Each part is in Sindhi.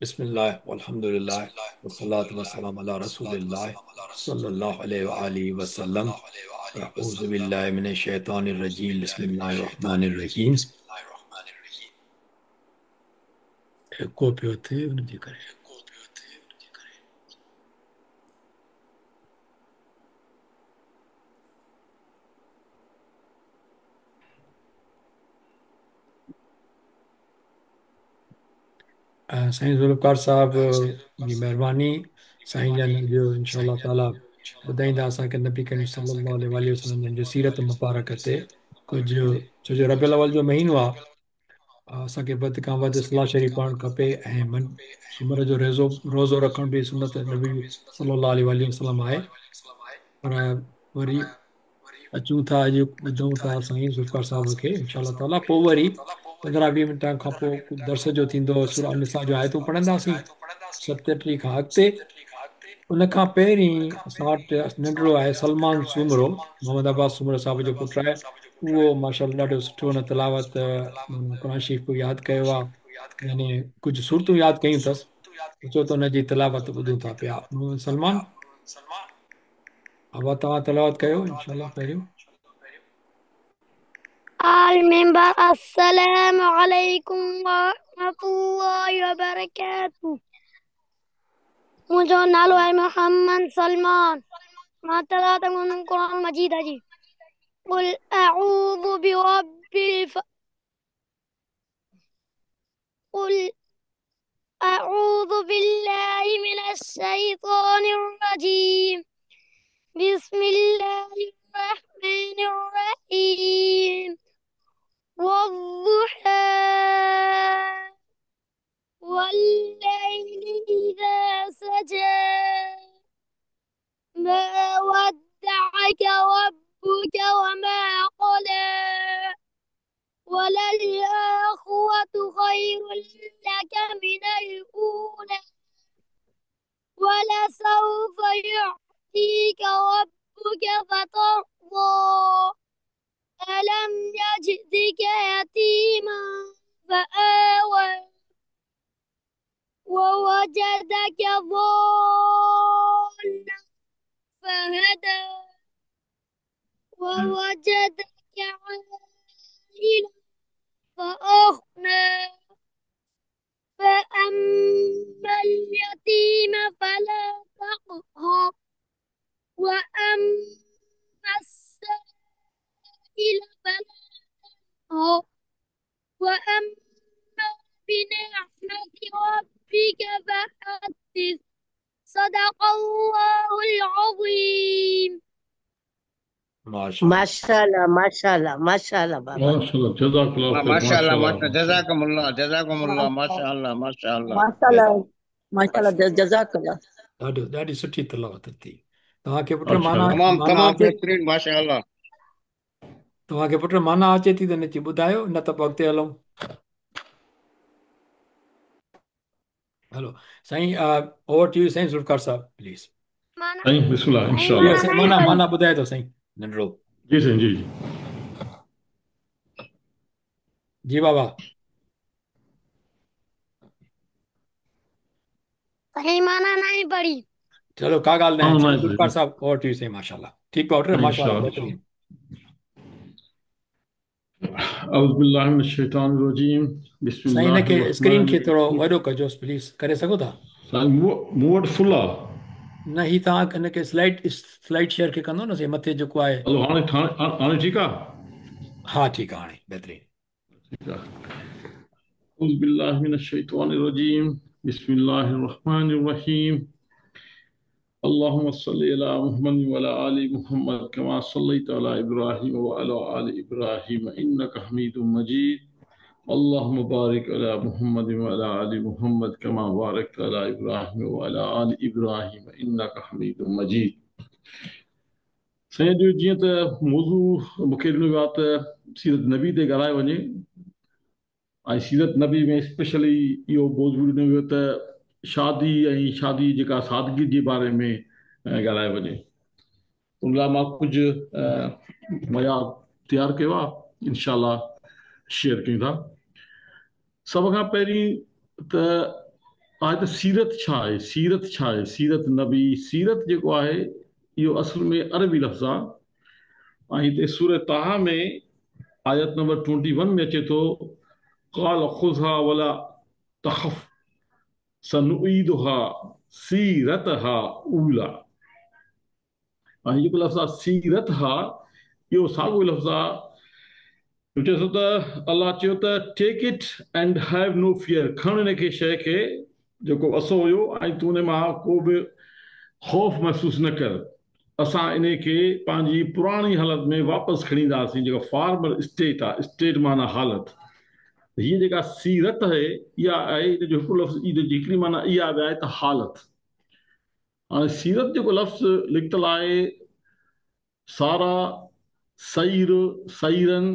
बिस्मिल्लाह वल्हम्दुलिल्लाह वस्सलातु वस्सलाम अला रसूलिल्लाह सल्लल्लाहु अलैहि व आलिहि वसल्लम। अऊज़ु बिल्लाहि मिनश शैतानिर रजीम। बिस्मिल्लाहिर रहमानिर रहीम। को पियो थिए हुनजे करे। साईं ज़ुल्फ़कार साहब जी महिरबानी। साईं जन जो इंशा ताला ॿुधाईंदा असांखे नबी करीम सल्लल्लाहु अलैहि वसल्लम जन जी सीरत मुबारक ते कुझु, छो जो रबी अव्वल जो महीनो आहे, असांखे वधि खां वधि सलाह शरीफ़ पढ़णु खपे ऐं मन सुमर जो रोज़ो रोज़ो रखणु बि सुनत नबी सल्लल्लाहु अलैहि वसल्लम आहे। पर वरी अचूं था, अॼु ॿुधूं था साईं ज़ुल्फ़कार साहब खे इंशा ताला। पोइ वरी 15-20 मिंटनि खां पोइ दर्स जो थींदो, सूरा निसा जो आयतूं पढ़ंदासीं 37 खां अॻिते। उन खां पहिरीं असां वटि नंढड़ो आहे सलमान सूमरो, मोहम्मद अब्बास सूमरो साहब जो पुटु आहे। उहो माशाअल्लाह ॾाढो सुठो हुन तिलावत क़ुरान शरीफ़ यादि कयो आहे, यानी कुझु सूरतूं यादि कयूं अथसि। चओ त हुनजी तिलावत ॿुधूं था पिया। सलमान अबा, तव्हां तिलावत कयो इंशाअल्लाह पहिरियों। All member, Assalamu alaikum wa rahmatullahi wa barakatuh. मुंहिंजो नालो आहे मोहम्मद सलमान। मां तिलावत कंदुमि क़ुरान मजीद जी। कुल अऊज़ु बिरब्बिल कुल अऊज़ु बिल्लाहि मिनश शैतानिर रजीम। बिस्मिल्लाहिर रहमानिर रहीम। वद्दुहा वल्लैलि इज़ा सजा मा वद्दअक रब्बुक वमा क़ला वललआखिरतु ख़ैरुन लक मिनल ऊला वलसौफ़ युअतीक रब्बुक फ़तरज़ा अलम यजिदक यतीमा फ़आवा ववजदक ضाल्लन फ़हदा ववजदक आइलन फ़अग़ना। फ़अम्मा اليتيم فلا تقهر وأما السائل فلا تنهر وأما بنعمة ربك فحدث. صدق الله العظيم. माशाअल्लाह माशाअल्लाह माशाअल्लाह माशाअल्लाह बाबा। माशाअल्लाह, जज़ाकल्लाह खैर। माशाअल्लाह माशाअल्लाह जज़ाकुमुल्लाह जज़ाकुमुल्लाह माशाअल्लाह माशाअल्लाह माशाअल्लाह माशाअल्लाह जज़ाकल्लाह। ॾाढो ॾाढी सुठी तिलावत थी। तव्हांखे पुट अच्छा माना तमाम माना तमाम अचे, बेहतरीन माशाअल्लाह। तव्हांखे पुट माना अचे थी त हिन जी ॿुधायो, न त पोइ अॻिते हलूं। हलो साईं, over to you Sain Zulfikar साहब प्लीज। माना साईं बिस्मिल्लाह साईं जी इंशाअल्लाह। साईं, माना नहीं माना पढ़ी। माना ॿुधाए थो साईं नंढड़ो। जी साईं, जी जी। जी बाबा। साईं माना नहीं पढ़ी। चलो का ॻाल्हि न आहे। हाँ चलो ना ज़ुल्फ़िकार साहब ओवर टू you साईं। माशाअल्लाह ठीक आहे माशाअल्लाह इंशाअल्लाह। बेहतरीन। अऊज़ु बिल्लाहि मिनश शैतानिर रजीम। साईं हिनखे स्क्रीन बिस्मिल्लाहिर खे थोरो रहमानिर वॾो कजोसि प्लीज, करे सघो था? साईं मूं वटि फुल आहे। न ही तव्हां हिनखे स्लाइड स्लाइड शेयर खे कंदो न साईं, मथे जेको आहे। हलो हाणे हाणे ठीकु आहे? हा ठीकु आहे हाणे बेहतरीन। ठीकु आहे। अऊज़ु बिल्लाहि मिनश शैतानिर रजीम। बिस्मिल्लाहिर रहमानिर रहीम। अल्लाहुम्मा सल्लि अला मुहम्मद व अला आलि मुहम्मद कमा सल्लैत अला इब्राहीम व अला आलि इब्राहीम इन्नका हमीदुम मजीद। अल्लाहुम्मा बारिक अला मुहम्मद व अला आलि मुहम्मद कमा बारकत अला इब्राहीम व अला आलि इब्राहीम इन्नका हमीदुम मजीद। साईं जो जीअं त मौज़ू मूंखे ॾिनो वियो आहे त सीरत नबी ते ॻाल्हायो वञे ऐं सीरत नबी में स्पेशली इहो मौज़ू ॾिनो वियो त शादी ऐं शादी जेका सादगी जे बारे में ॻाल्हायो वञे। उन लाइ मां कुझु मयाद तयारु कयो आहे, इंशाअल्लाह शेयर कयूं था। सभ खां पहिरीं ته آهي ته سيرت ڇا آهي؟ سيرت ڇا آهي؟ سيرت نبي، سيرت جيڪو آهي اهو اصل ۾ عربي لفظ آهي ۽ هتي سورة طه ۾ آيت نمبر ٽوئنٽي ون ۾ اچي ٿو قال خذها ولا تخف سنعيدها سيرتها اوليٰ ۽ هي جيڪو لفظ آهي سيرتها اهو ساڳيو لفظ آهي جو چئي ٿو ته الله چيو ته Take it and have no fear کڻ ان کي شيء کي جيڪو عصو هيو ۽ تون ان مان ڪو به خوف محسوس نه ڪر اسان انهي کي پنهنجي پراڻي حالت ۾ واپس کڻي اينداسين جيڪا فارمر اسٽيٽ آهي اسٽيٽ معنيٰ حالت هيء جيڪا سيرت آهي اها آهي ان جو هڪڙو لفظ ان جي هڪڙي معنيٰ اها به آهي ته حالت هاڻي سيرت جيڪو لفظ نڪتل آهي سارا، سير، سيرن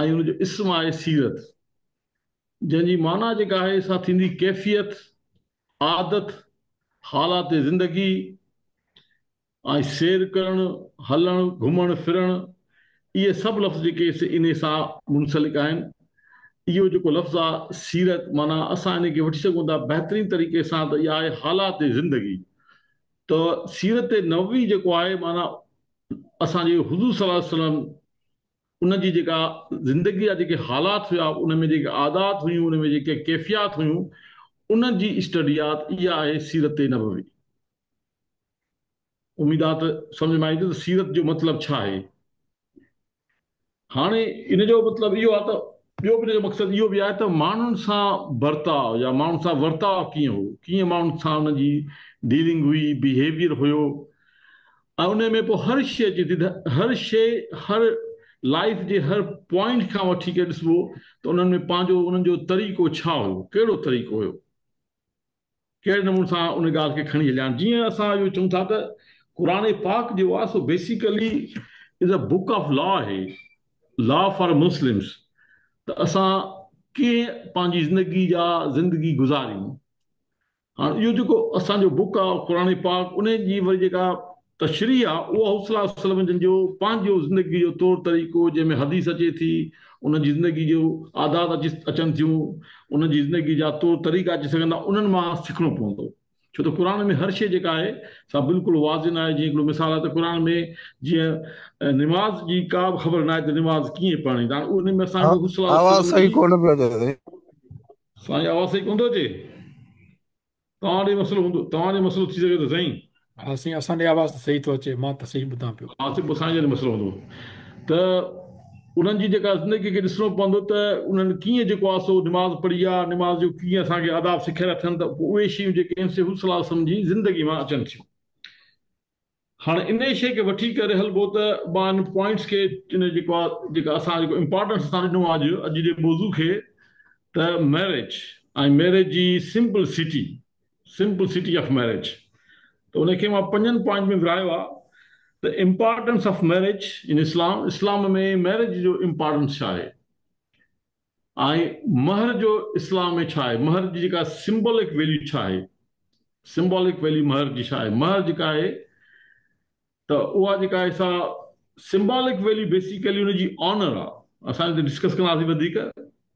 ۽ ان جو اسم آهي سيرت جنهن جي معنيٰ جيڪا آهي سا ٿيندي ڪيفيت، عادت، حالات زندگي ۽ سير ڪرڻ، هلڻ، گهمڻ ڦرڻ اهي سڀ لفظ جيڪي سي انهي سان منسلڪ آهن. اهو جيڪو لفظ آ سيرت معنيٰ اسان انهي کي وٺي سگهون ٿا بهترين طريقي سان ته اها آهي حالات زندگي ته سيرت نبوي جيڪو آهي معنيٰ اسان جي حضور صلي الله عليه وسلم ان جي جيڪا زندگي جا جيڪي حالات هيا ان ۾ جيڪي عادات هيون ان ۾ جيڪي ڪيفيات هيون ان جي اسٽڊيات اها آهي سيرت نبوي. اميد آ ته سمجهه ۾ آئي ته سيرت جو مطلب ڇا آهي. هاڻي ان جو مطلب اهو آهي ته ٻيو به ان جو مقصد اهو به آهي ته ماڻهن سان برتاء يا ماڻهن سان ورتاء ڪيئن هو، ڪيئن ماڻهن سان ان جي ڊيلنگ هئي، بيهيويئر هيو ۽ ان ۾ پوء هر شيء اچي ٿي ته هر شيء هر لائيف جي هر پوائنٽ کان وٺي ڪري ڏسبو ته انهن ۾ پنهنجو انهن جو طريقو ڇا هيو، ڪهڙو طريقو هيو. ڪهڙي نموني سان ان ڳالهه کي کڻي هليا. جيئن اسان اهو چئون ٿا ته قرآن پاڪ جيڪو آهي سو basically is a book of law آهي، لا فار مسلمز ته اسان ڪيئن پنهنجي زندگي جا زندگي گذاريون. هاڻ اهو جيڪو اسان جو بڪ آهي قرآن پاڪ ان جي وري جيڪا تشريح آ اها حضور صلي الله عليه وسلم جن جو پنهنجو زندگي جو طور طريقو جنهن ۾ حديث اچي ٿي انهن جي زندگي جو عادات اچي اچن ٿيون انهن جي زندگي جا طور طريقا اچي سگهن ٿا انهن مان سکڻو پوندو ڇو ته قرآن ۾ هر شيء جيڪا آهي سا بلڪل واضح ناهي جيئن هڪڙو مثال آهي ته قرآن ۾ جيئن نماز جي ڪا به خبر ناهي ته نماز ڪيئن پڙهڻي ته هاڻي ان ۾ اسان کي حضور صلي الله عليه آواز وسلم صحيح جي ڪونه پيو اچي سائين. سائين آواز صحيح ڪونه ٿو اچي؟ توهان ڏي مسئلو هوندو توهان ڏي مسئلو ٿي سگهي ٿو سائين. ها سائين اسان ڏي آواز ته صحيح ٿو اچي مان ته صحيح ٻڌان پيو. ها سائين پوء سائين جن ڏي مسئلو هوندو ته انهن جي جيڪا زندگي کي ڏسڻو پوندو ته انهن ڪيئن جيڪو آ سو نماز پڙهي آ نماز جو ڪيئن اسان کي آداب سکيل اٿن ته پوء اهي شيون جيڪي آهن سي حضور صلي الله عليه وسلم جي زندگي مان اچن ٿيون. هاڻي انهي شيء کي وٺي ڪري هلبو ته مان ان پوائنٽس کي ان جيڪو آ جيڪا اسان جيڪو امپارٽنس اسان ڏنو آ اڄ اڄ جي موضوع کي ته ميرج ۽ ميرج جي simplicity simplicity of marriage ته ان کي مان پنجن پوائنٽ ۾ ورهايو آ ته importance of marriage in Islam Islam ۾ marriage جو امپارٽنس ڇا آهي ۽ مهر جو اسلام ۾ ڇا آهي؟ مهر جي جيڪا سمبولڪ ويليو ڇا آهي؟ سمبولڪ ويليو مهر جي ڇا آهي؟ مهر جيڪا آهي ته اها جيڪا آهي سا سمبولڪ ويليو بيسيڪلي ان جي آنر آهي. اسان هتي ڊسڪس ڪنداسين وڌيڪ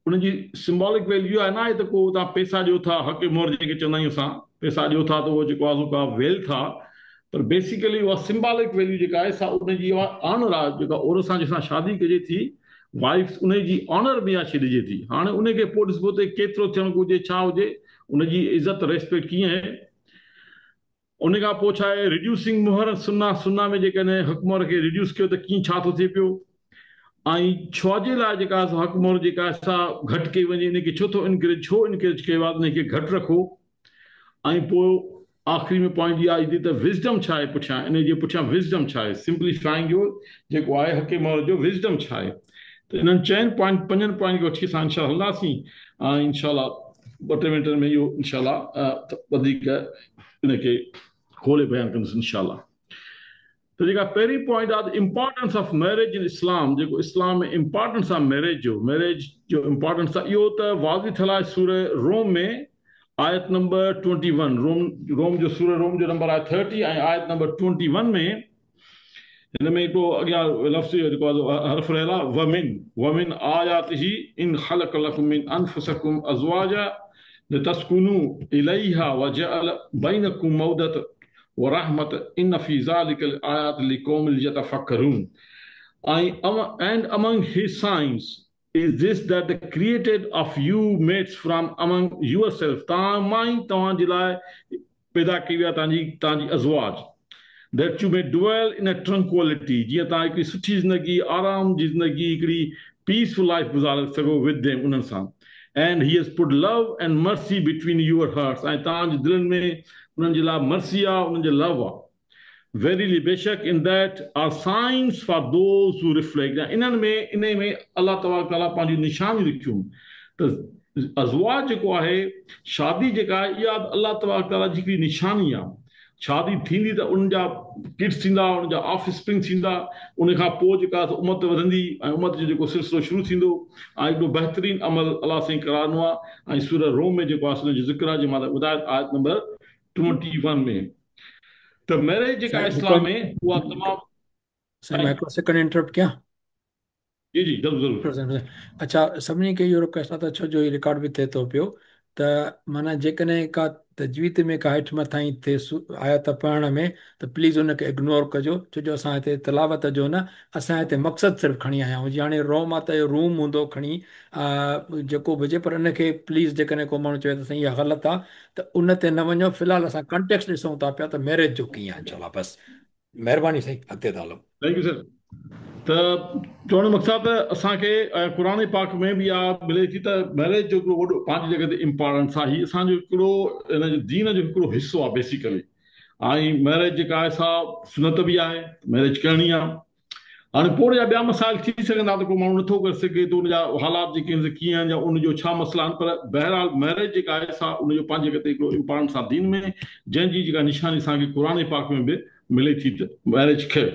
ان جي سمبولڪ ويليو اها ناهي ته ڪو توهان پيسا ڏيو ٿا حق مهر جنهن کي چوندا آهيون اسان پيسا ڏيو ٿا ته اهو جيڪو آهي سو ڪا ويلٿ آهي پر بيسيڪلي اها سمبولڪ ويليو جيڪا آهي سا ان جي اها آنر آهي جيڪا عورت سان جنهن سان شادي ڪجي ٿي وائيف انهي جي آنر ۾ اها شي ڏجي ٿي. هاڻي انهي کي پوء ڏسبو ته ڪيترو ٿيڻ گهرجي ڇا هجي ان جي عزت ريسپيڪٽ ڪيئن آهي. ان کان پوء ڇا آهي ريڊيوسنگ مهر سنه سنه ۾ جيڪڏهن حق مهر کي ريڊيوس ڪيو ته ڪيئن ڇا ٿو ٿئي پيو ۽ ڇا جي لاء جيڪا حق مهر جيڪا آهي سا گهٽ ڪئي وڃي ان کي ڇو ٿو انڪريج ڇو انڪريج ڪيو آهي ته انهي کي گهٽ رکو ۽ پوء آخري ۾ پوائنٽ اها ايندي ته وزڊم ڇا آهي پٺيان انهي جي پٺيان وزڊم ڇا آهي سمپليفائنگ جو جيڪو آهي حق مهر جو وزڊم ڇا آهي ته انهن چئن پوائنٽ پنجن پوائنٽ کي وٺي اسان انشاء الله هلنداسين ۽ انشاء الله ٻه ٽي منٽن ۾ اهو انشاء الله وڌيڪ ان کي کولي بيان ڪندس انشاء الله. ته جيڪا پهرين پوائنٽ آ ته importance of marriage in Islam جيڪو اسلام ۾ امپارٽنس آ ميريج جو ميريج جو امپارٽنس آ اهو ته واضح ٿيل آهي سوره روم ۾ آيت number twenty one room room جو سوره روم جو نمبر آهي ٿرٽي ۽ آيت نمبر ٽوئنٽي ون ۾ هن ۾ هڪڙو اڳيان لفظ جيڪو آهي حرف رهيل آ ومن ومن آياته ان خلق لڪم من انفسڪم ازواجا. لتسكنوا إليها وجعل بينكم مودة ورحمة إن في ذلك لآيات لقوم يتفكرون. And among his signs is this, that the created of you mates from among yourself, तव्हां मां ई तव्हां जे लाइ पैदा कई विया तव्हांजी अज़वाज, that you may dwell in a tranquility, जीअं तव्हां हिकिड़ी सुठी ज़िंदगी, आराम जी ज़िंदगी, हिकिड़ी पीसफुल लाइफ गुज़ारे सघो with them, उन्हनि सां. And he has put love and mercy between your hearts, ऐं तव्हांजे दिलनि में उन्हनि जे लाइ मर्सी आहे, उन्हनि जे लव आहे. Verily, बेशक, in that are signs for those who reflect. ऐं इन्हनि में, इन में अलाह तबारक तआला पंहिंजूं निशानियूं लिखियूं त अज़वाज जेको आहे, शादी जेका आहे, इहा अलाह तबारक तआला जी हिकिड़ी निशानी आहे. शादी थींदी त उन्हनि जा किड्स थींदा, उन्हनि जा ऑफ स्प्रिंग थींदा, उन खां पोइ जेका उमत वधंदी ऐं उमत जो जेको सिलसिलो शुरू थींदो. ऐं हिकिड़ो बहितरीन अमल अलाह साईं करार ॾिनो आहे. ऐं सूरह रोम में जेको आहे उनजो ज़िक्र आहे, जंहिं मां ॿुधायो आयत नंबर 21 में त मैरिज जेका साईं इस्लाम में उहा तमामु. साईं, मां हिकिड़ो सेकंड इंटरप्ट कयां? जी जी, ज़रूरु ज़रूरु. अच्छा, सभिनी खे इहो रिक्वेस्ट आहे त छो जो हीउ रिकॉर्ड बि थिए थो पियो, त माना जेकॾहिं का तजवीद में का हेठि मथां ई थिए आयत पढ़ण में, त प्लीज़ उनखे इग्नोर कजो, छो जो असां हिते तिलावत जो न, असां हिते मक़सदु सिर्फ़ु खणी आया आहियूं. जीअं हाणे रोम आहे त इहो रूम हूंदो खणी जेको बि हुजे, पर इनखे प्लीज़ जेकॾहिं को माण्हू चवे त साईं इहा ग़लति आहे, त उन ते न वञो. फ़िलहालु असां कंटेक्स्ट ॾिसूं था पिया त मैरिज जो कीअं आहे. इंशाअल्लाह, बसि महिरबानी साईं, अॻिते था हलूं. Thank you sir. त चवण जो मक़सदु त असांखे क़ुर पाक में बि इहा मिले थी त मैरिज जो हिकिड़ो वॾो पंहिंजी जॻह ते इम्पोर्टेंस आहे. हीअ असांजो हिकिड़ो हिन जो दीन जो हिकिड़ो हिसो आहे बेसिकली. ऐं मैरिज जेका आहे सा सुनत बि आहे, मैरिज करणी आहे. हाणे पोइ उनजा ॿिया मसाइल थी सघंदा त को माण्हू नथो करे सघे त उनजा हालात जेके आहिनि कीअं आहिनि या उनजो छा मसइला आहिनि, पर बहरहाल मैरिज जेका आहे सा उनजो पंहिंजी जॻह ते हिकिड़ो इम्पोर्टेंस आहे दीन में, जंहिंजी जेका निशानी असांखे क़ुर पाक में बि मिले थी त मैरिज कयो.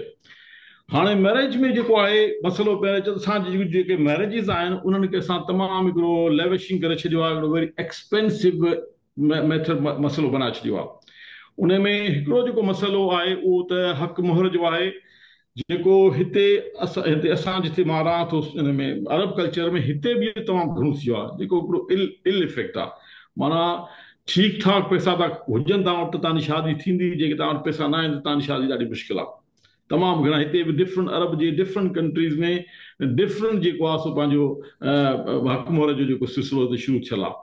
हाणे मैरिज में जेको आहे मसइलो, मैरिज असां जेके मैरिजिस आहिनि उन्हनि खे असां तमामु हिकिड़ो लेविशिंग करे छॾियो आहे, हिकिड़ो वेरी एक्सपेंसिव मेथड मसइलो बनाए छॾियो आहे. उन में हिकिड़ो जेको मसइलो आहे उहो त हक़ मोहर जो आहे, जेको हिते असां जिते मां रहां थो इन में अरब कल्चर में हिते बि तमामु घणो थी वियो आहे, जेको हिकिड़ो इल इल इफ़ेक्ट आहे. माना ठीकु ठाक पैसा था हुजनि तव्हां वटि त तव्हांजी शादी थींदी, जेके तव्हां वटि पैसा न आहिनि त तव्हांजी शादी ॾाढी मुश्किल आहे. तमामु घणा हिते बि डिफरेंट अरब जे डिफरेंट कंट्रीज़ में डिफरेंट जेको आहे सो पंहिंजो हक़ मोहर जो जेको सिलसिलो हिते शुरू थियल आहे.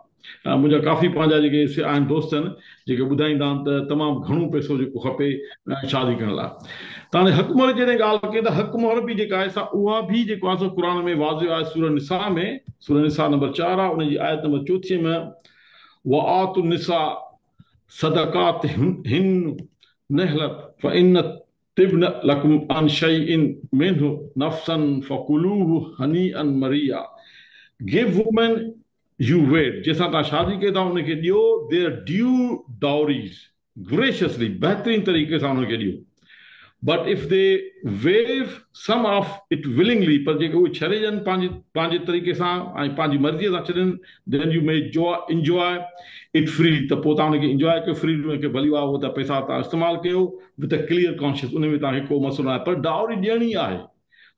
मुंहिंजा काफ़ी पंहिंजा जेके आहिनि दोस्त आहिनि जेके ॿुधाईंदा आहिनि त तमामु घणो पैसो जेको खपे शादी करण लाइ. त हाणे हक़ मोहर जॾहिं ॻाल्हि कई त हक़ मोहर बि जेका आहे सा उहा बि जेको आहे सो क़ुर में वाज़िह आहे. सूरह निसा में, सूरह निसा नंबर 4 आहे, उनजी आयत नंबर 4 में वआत निसा सदक़ात हिन नहलत फ़इन तिब्न लकुम अन शैइन मिन्हु नफ्सन फकुलूहु हनीअन मरिया. गिव वुमेन you wait, जंहिंसां तव्हां शादी कयो था उनखे ॾियो there due डाउरीज ग्रेशियसली, बहितरीन तरीक़े सां उनखे ॾियो. But if they waive some of it willingly, पर जेके उहे छॾे ॾियनि पंहिंजे पंहिंजे तरीक़े सां ऐं पंहिंजी मर्ज़ीअ सां छॾनि, then you may enjoy it free. त पोइ तव्हां हुनखे इंजॉय कयो फ्री, हुनखे भली आहे उहो त पैसा तव्हां इस्तेमालु कयो विथ अ क्लियर कॉन्शियस, उन में तव्हांखे को मसइलो न आहे, पर डाउरी ॾियणी आहे.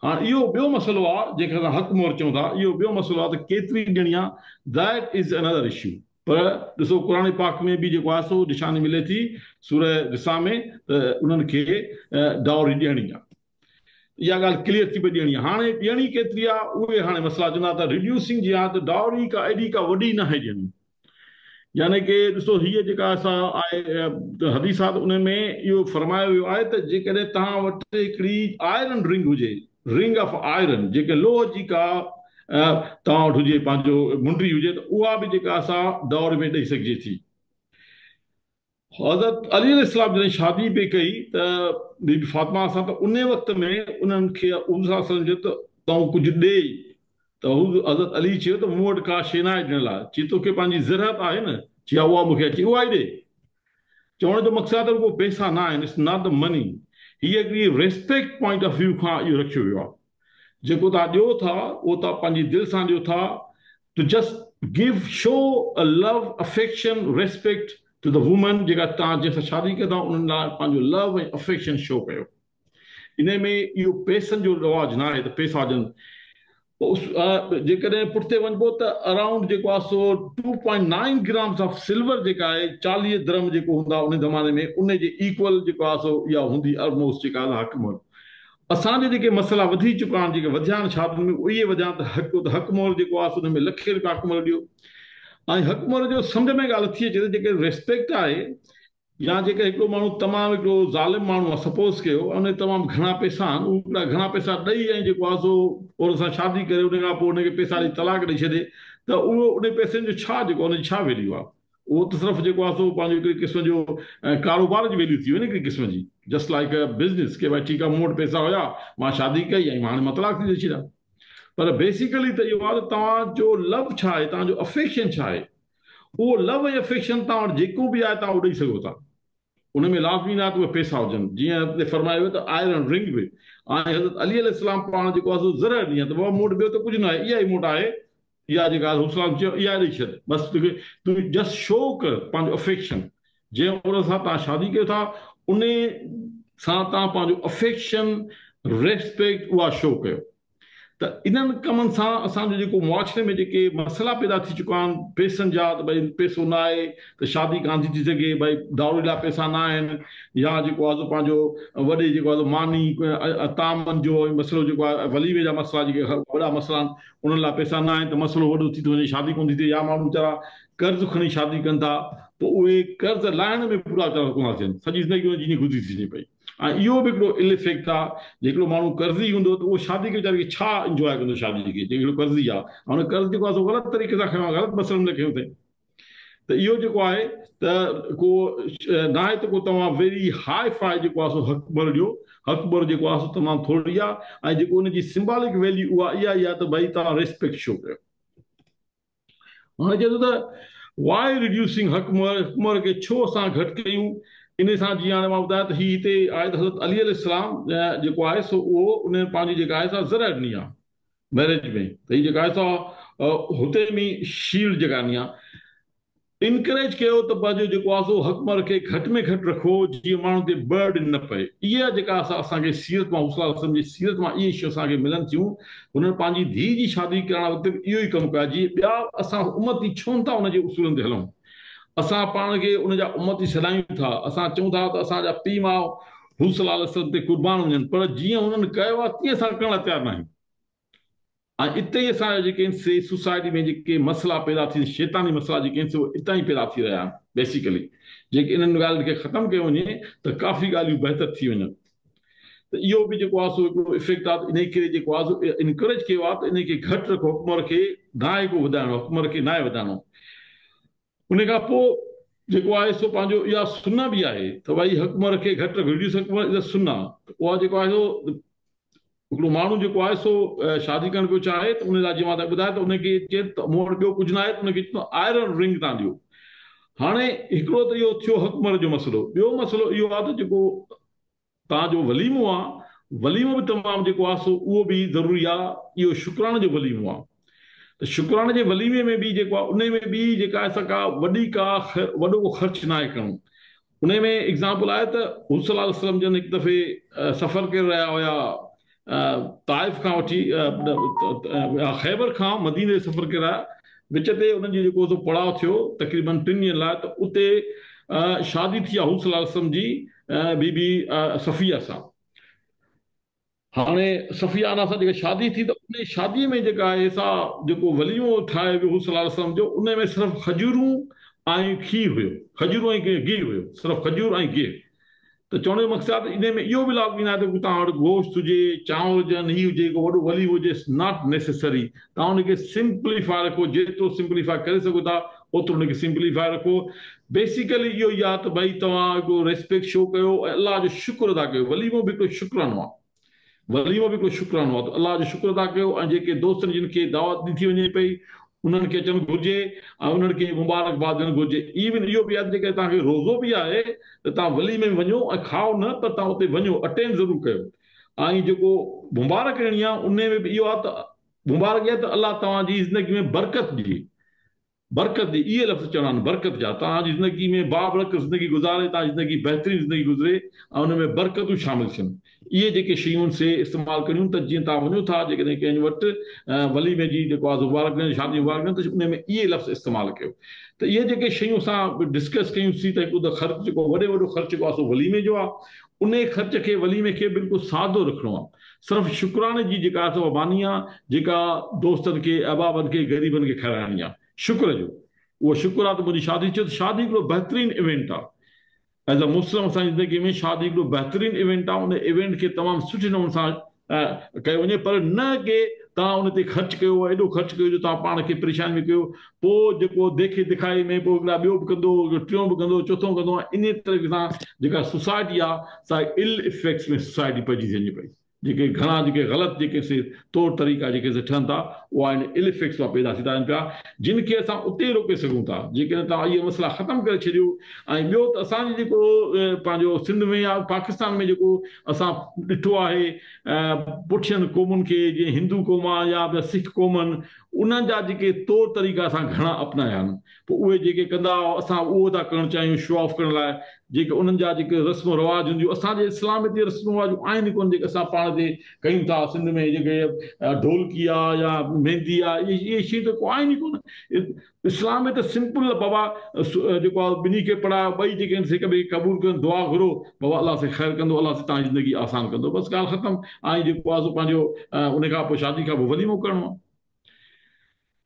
हाणे इहो ॿियो मसइलो आहे जंहिंखे असां हक़ मोहर चऊं था, इहो ॿियो मसइलो आहे त केतिरी ॾियणी आहे, that is another issue. पर ॾिसो क़ुर पाक में बि जेको आहे सो निशानी मिले थी सूरह निसा में त उन्हनि खे डाउरी ॾियणी आहे. इहा ॻाल्हि क्लियर थी पई ॾियणी आहे. हाणे ॾियणी केतिरी आहे उहे हाणे मसइला चवंदा त रिड्यूसिंग जी आहे त डाउरी का एॾी का वॾी न आहे ॾियणी. यानी की ॾिसो हीअ जेका असां आहे हदीस आहे त उन में इहो फरमायो वियो आहे त जेकॾहिं तव्हां वटि हिकिड़ी आयरन रिंग हुजे, रिंग ऑफ आयरन, जेके लोह जी का तव्हां वटि हुजे, पंहिंजो मुंडी हुजे, त उहा बि जेका असां दौर में ॾेई सघिजे थी. हज़रत अली अलैहिस्सलाम जॾहिं शादी पई कई त बीबी फातिमा सां, त उन वक़्त में उन्हनि खे हुज़ूर चयो त तूं कुझु ॾे, त हज़रत अली चयो त मूं वटि का शइ न आहे ॾियण लाइ. चई तोखे पंहिंजी ज़रूरत आहे न? चई उहा मूंखे अची उहा ई ॾे. चवण जो मक़सदु त रुॻो पैसा न आहिनि, it's not the money. हीअ हिकिड़ी रेस्पेक्ट पॉइंट ऑफ व्यू खां इहो रखियो वियो आहे. जेको तव्हां ॾियो था उहो तव्हां पंहिंजी दिलि सां ॾियो था, to just give show a love, affection, respect to the woman जेका तव्हां जंहिंसां शादी कयो था उन्हनि लाइ पंहिंजो लव ऐं अफेक्शन शो कयो. इन में इहो पैसनि जो रिवाज न आहे त पैसा हुजनि. جيڪڏهن پٺتي وڃبو ته ارائونڊ جيڪو آهي سو 2.9 گرامز آف سلور جيڪا آهي 40 درهم جيڪو هوندا ان زماني ۾ ان جي ايڪول جيڪو آهي سو اها هوندي الموسٽ جيڪا آهي حق مهر. اسان جا جيڪي مسئلا وڌي چڪا آهن جيڪي وڌيا آهن شادين ۾ اهي وڌيا آهن ته حق ته حق مهر جيڪو آهي سو ان ۾ لکين رپيا حق مهر ڏيو ۽ حق مهر جو سمجهه ۾ ڳالهه نٿي اچي ته جيڪي ريسپيڪٽ آهي يا جيڪر هڪڙو ماڻهو تمام هڪڙو ظالم ماڻهو آهي سپوز ڪيو ان کي تمام گهڻا پئسا آهن اهو هڪڙا گهڻا پئسا ڏئي ۽ جيڪو آهي سو عورت سان شادي ڪري ان کان پوء ان کي پئسا ڏئي طلاق ڏئي ڇڏي ته اهو ان پئسن جو ڇا جيڪو ان جي ڇا ويليو آهي اهو ته صرف جيڪو آهي سو پنهنجو هڪڙي قسم جو ڪاروبار جي ويليو ٿي وئي نه هڪڙي قسم جي جسٽ لائيڪ ا بزنس ڪي ڀائي ٺيڪ آهي مون وٽ پئسا هيا مان شادي ڪئي ۽ مان هاڻي مان طلاق ٿي ڏئي ڇڏيان پر بيسيڪلي ته اهو آهي ته توهان جو لو ڇا آهي توهان جو افيڪشن ڇا آهي اهو لو ۽ افيڪشن توهان وٽ جيڪو به آهي توهان اهو ڏئي سگهو ٿا. ان ۾ لازمي ناهي ته اهي پئسا هجن. جيئن هتي فرمايو ويو ته آئرن رنگ به ۽ حضرت علي عليه السلام پاڻ جيڪو آهي سو زرهه ڏني آهي ته بابا مون وٽ ٻيو ته ڪجهه ناهي اها ئي مون وٽ آهي اها جيڪا آهي حضور صلعم چيو اها ڏئي ڇڏ بس توکي تون جسٽ شو ڪر پنهنجو افيڪشن جنهن عورت سان توهان شادي ڪيو ٿا ان سان توهان پنهنجو افيڪشن ريسپيڪٽ اها شو ڪيو. ته انهن ڪمن سان اسان جو جيڪو معاشري ۾ جيڪي مسئلا پيدا ٿي چڪا آهن پئسن جا ته ڀئي پئسو نه آهي ته شادي ڪانه ٿي ٿي سگهي ڀئي ڊائوري لاء پئسا نه آهن يا جيڪو آهي سو پنهنجو وڏي جيڪو آهي سو ماني طعامن جو مسئلو جيڪو آهي وليمي جا مسئلا جيڪي وڏا مسئلا آهن انهن لاء پئسا نه آهن ته مسئلو وڏو ٿي ٿو وڃي شادي ڪونه ٿي ٿئي يا ماڻهو ويچارا قرض کڻي شادي ڪن ٿا پوء اهي قرض لاهڻ ۾ پورا ويچارا ڪونه ٿا ٿين سڄي زندگي انهن جي ائين گذري ٿي وڃي پئي. ۽ اهو به هڪڙو ال افيڪٽ آ جي هڪڙو ماڻهو قرضي هوندو ته اهو شادي کي ويچاري کي ڇا انجواء ڪندو شادي کي جي هڪڙو قرضي آ ۽ ان قرض جيڪو آ سو غلط طريقي سان کنيو آ غلط مسئلن ۾ کنيو اٿئي ته اهو جيڪو آهي ته ڪو ناهي ته ڪو توهان ويري هاء فاء جيڪو آ سو حق مهر ڏيو حق مهر جيڪو آ سو تمام ٿورڙي آ ۽ جيڪو ان جي سمبالڪ ويليو اها اها ئي آ ته ڀئي توهان ريسپيڪٽ شو ڪيو. هاڻي چئي ٿو ته Why reducing حق مهر، حق مهر کي ڇو اسان گهٽ ڪيون؟ انهي سان جيئن هاڻي مان ٻڌايو ته هي هتي آهي ته حضرت علي عليه السلام جيڪو آهي سو اهو ان پنهنجي جيڪا آهي سا زرهه ڏني آهي ميرج ۾ ته هي جيڪا آهي سا هتي ۾ شيلڊ جيڪا ڏني آهي انڪريج ڪيو ته پنهنجو جيڪو آهي سو حق مهر کي گهٽ ۾ گهٽ رکو جيئن ماڻهن تي برڊن نه پئي. اها جيڪا اسان اسان کي سيرت مان حضور صلي الله عليه وسلم جي سيرت مان اهي شيون اسان کي ملن ٿيون. هنن پنهنجي ڌيء جي شادي ڪرڻ وقت به اهو ئي ڪم ڪيو آهي جيئن ٻيا اسان امتي ڇو نه ٿا ان جي اصولن تي هلون. اسان پاڻ کي ان جا امتي سڏايون ٿا. اسان چئون ٿا ته اسان جا پيء ماء حضور صلي الله عليه وسلم تي قربان وڃن پر جيئن هنن ڪيو آهي تيئن اسان ڪرڻ لاء تيار ناهيون. ۽ اتي ئي اسان جا جيڪي آهن سي سوسائٽي ۾ جيڪي مسئلا پيدا ٿي شيطاني مسئلا جيڪي آهن سي اهي اتان ئي پيدا ٿي رهيا آهن بيسيڪلي جيڪي انهن ڳالهين کي ختم ڪيو وڃي ته ڪافي ڳالهيون بهتر ٿي وڃن ته اهو به جيڪو آهي سو هڪڙو افيڪٽ آهي ته انهي ڪري جيڪو آهي سو انڪريج ڪيو آهي ته انهي کي گهٽ رکو حق مهر کي ناهي ڪو وڌائڻو حق مهر کي ناهي وڌائڻو ان کان پوء جيڪو آهي سو پنهنجو اها سنه به آهي ته ڀائي حق مهر کي گهٽ رکو ريڊيوس حق مهر از ا سنه ته اها جيڪو آهي سو هڪڙو ماڻهو جيڪو آهي سو شادي ڪرڻ پيو چاهي ته ان لاء جيئن مان توهان کي ٻڌايو ته ان کي چئي ته مون وٽ ٻيو ڪجهه نه آهي ته ان کي چئي ته آئرن رنگ تان ڏيو هاڻي هڪڙو ته اهو ٿيو حق مهر جو مسئلو ٻيو مسئلو اهو آهي ته جيڪو توهان جو وليمو آ، وليمو به تمام جيڪو آ سو اهو به ضروري آ، اهو شڪراڻي جو وليمو آ ته شڪراڻي جي وليمي ۾ به جيڪو آ انهي ۾ به جيڪا آهي سا ڪا وڏي ڪا وڏو ڪو خرچ ناهي ڪرڻو. انهي ۾ ايگزامپل آهي ته حضور صلي الله عليه وسلم جن هڪ دفعي سفر ڪري رهيا هيا طائف کان وٺي خيبر کان مديني جو سفر ڪري رهيا وچ تي انهن جو جيڪو سو پڙاء ٿيو تقريبن ٽن ڏينهن لاء ته اتي شادي ٿي آ حضور صلي الله عليه وسلم جي بي بي صفيه سان. هاڻي صفيه انا سان جيڪا شادي ٿي ته ان شادي ۾ جيڪا آهي سا جيڪو وليمو ٺاهيو ويو حضور صلي الله عليه وسلم جو ان ۾ صرف کجورون ۽ کير هيو کجورون ۽ گيهه هيو صرف کجور ۽ گيهه ته چوڻ جو مقصد آهي ته انهي ۾ اهو به لازمي ناهي ته توهان وٽ گوشت هجي، چانور هجن، هي هجي، ڪو وڏو وليمو هجي، it's not necessary توهان ان کي سمپليفاء رکو، جيترو سمپليفاء ڪري سگهو ٿا اوترو ان کي سمپليفاء رکو، بيسيڪلي اهو ئي آهي ته ڀئي توهان هڪڙو ريسپيڪٽ شو ڪيو ۽ الله جو شڪر ادا ڪيو، وليمو به هڪڙو شڪرانو آهي. وليمو به هڪڙو شڪرانو آهي ته الله جو شڪر ادا ڪيو ۽ جيڪي دوستن جن کي دعوت ڏني ٿي وڃي پئي انهن کي اچڻ گهرجي ۽ انهن کي مبارڪباد ڏيڻ گهرجي. ايون اهو به آهي ته جيڪڏهن توهان کي روزو به آهي ته توهان وليمي ۾ وڃو ۽ کائو نه پر توهان اتي وڃو اٽينڊ ضرور ڪيو ۽ جيڪو مبارڪ ڏيڻي آهي انهي ۾ به اهو آهي ته مبارڪ اها ته الله توهان جي زندگي ۾ برڪت ڏئي. बरकत ॾे, इहे लफ़्ज़ चवणा आहिनि बरकत जा। तव्हांजी ज़िंदगी में बाबरकत ज़िंदगी गुज़ारे, तव्हांजी ज़िंदगी बहितरीन ज़िंदगी गुज़रे ऐं उन में बरकतूं शामिल थियनि। इहे जेके शयूं आहिनि से इस्तेमालु करियूं त जीअं तव्हां वञो था जेकॾहिं कंहिं वटि वलीमे जी जेको आहे मुबारक ॾियनि, शादी मुबारक ॾियनि, त उन में इहे लफ़्ज़ इस्तेमालु कयो। त इहे जेके शयूं असां डिस्कस कयूंसीं त हिकु त ख़र्च जेको वॾे वॾो ख़र्च जेको आहे सो वलीमे जो आहे, उन ख़र्च खे वलीमे खे बिल्कुलु सादो रखिणो आहे। सिर्फ़ु शुक्राने जी जेका आहे सो मानी आहे, जेका दोस्तनि खे, अहबाबनि खे, ग़रीबनि खे खाराइणी आहे, शुक्र जो उहो शुक्र आहे त मुंहिंजी शादी थियो। त शादी हिकिड़ो बहितरीन इवेंट आहे। एज़ अ मुस्लिम असांजी ज़िंदगी में शादी हिकिड़ो बहितरीन इवेंट आहे। उन इवेंट खे तमामु सुठे नमूने सां कयो वञे, पर न के तव्हां उन ते ख़र्च कयो, एॾो ख़र्च कयो जो तव्हां पाण खे परेशान बि कयो, पोइ जेको देखे दिखाए में पोइ हिकिड़ा ॿियो बि कंदो, टियों बि कंदो, चोथों कंदो। इन तरीक़े सां जेका सोसाइटी आहे सा इल इफेक्ट्स में सोसाइटी पइजी थी वञे पई। जेके घणा जेके ग़लति जेके से तौर तरीक़ा जेके से ठहनि था उहा इन इल इफेक्ट्स मां पैदा थी था वञनि पिया, जिन खे असां उते रोके सघूं था। जेकॾहिं तव्हां इहे मसइला ख़तमु करे छॾियो। ऐं ॿियो त असांजो जेको पंहिंजो सिंध में या पाकिस्तान में जेको असां ॾिठो आहे पुठियनि क़ौमुनि खे, जीअं हिंदू क़ौम आहे या ॿिया सिख क़ौम आहिनि, उन्हनि जा जेके तौर तरीक़ा असां घणा अपनाया आहिनि। पोइ उहे जेके कंदा असां उहो था करणु चाहियूं शो ऑफ करण लाइ, जेके उन्हनि जा जेके रस्म रिवाज हूंदियूं, असांजे इस्लाम ते रस्म रिवाज आहिनि कोन जेके असां पाण ते कयूं था। सिंध में जेके ढोलकी आहे या मेहंदी आहे, इहे शयूं त को आहिनि ई कोन। इस्लाम में त सिंपल बाबा जेको आहे ॿिन्ही खे पढ़ायो, ॿई जेके आहिनि हिक ॿिए खे क़बूल कनि, दुआ घुरो बाबा अलाह से ख़ैर कंदो, अलाह से तव्हांजी ज़िंदगी आसान कंदो, बसि ॻाल्हि ख़तमु। ऐं जेको आहे सो पंहिंजो उन खां पोइ शादी खां पोइ वलीमो करिणो आहे।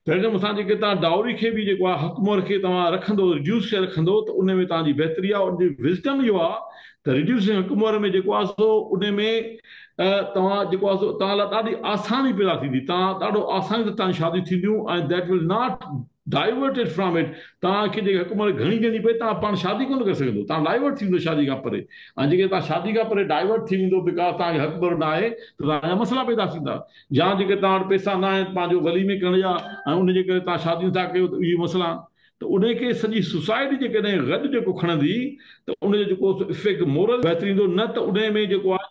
तहिड़े नमूने सां जेके तव्हां डाउरी खे बि जेको आहे हक़ मोहर खे तव्हां रखंदो, रिड्यूस करे रखंदो त उन में तव्हांजी बहितरी आहे। उनजी विज़डम इहो आहे त रिड्यूस हक़ मोहर में जेको आहे सो उन में तव्हां जेको आहे सो तव्हां लाइ ॾाढी आसानी पैदा थींदी, तव्हां ॾाढो आसानी सां तव्हांजी शादियूं थींदियूं ऐं that will not diverted from it. तव्हांखे जेके हक़ मोहर घणी ॾियणी पए, तव्हां पाण शादी कोन करे सघंदो, तव्हां डाइवर्ट थी वेंदो शादी खां परे। ऐं जेके तव्हां शादी खां परे डाइवर्ट थी वेंदो because तव्हांखे हक़ मोहर न आहे त तव्हांजा मसइला पैदा थींदा। या जेके तव्हां वटि पैसा न आहिनि पंहिंजो वलीमे करण जा ऐं उनजे करे तव्हां शादियूं था कयो त इहे मसइला आहिनि। त उनखे सॼी सोसाइटी जेकॾहिं गॾु जेको खणंदी त उनजो जेको इफेक्ट मोरल बहितर ईंदो, न त उन में जेको आहे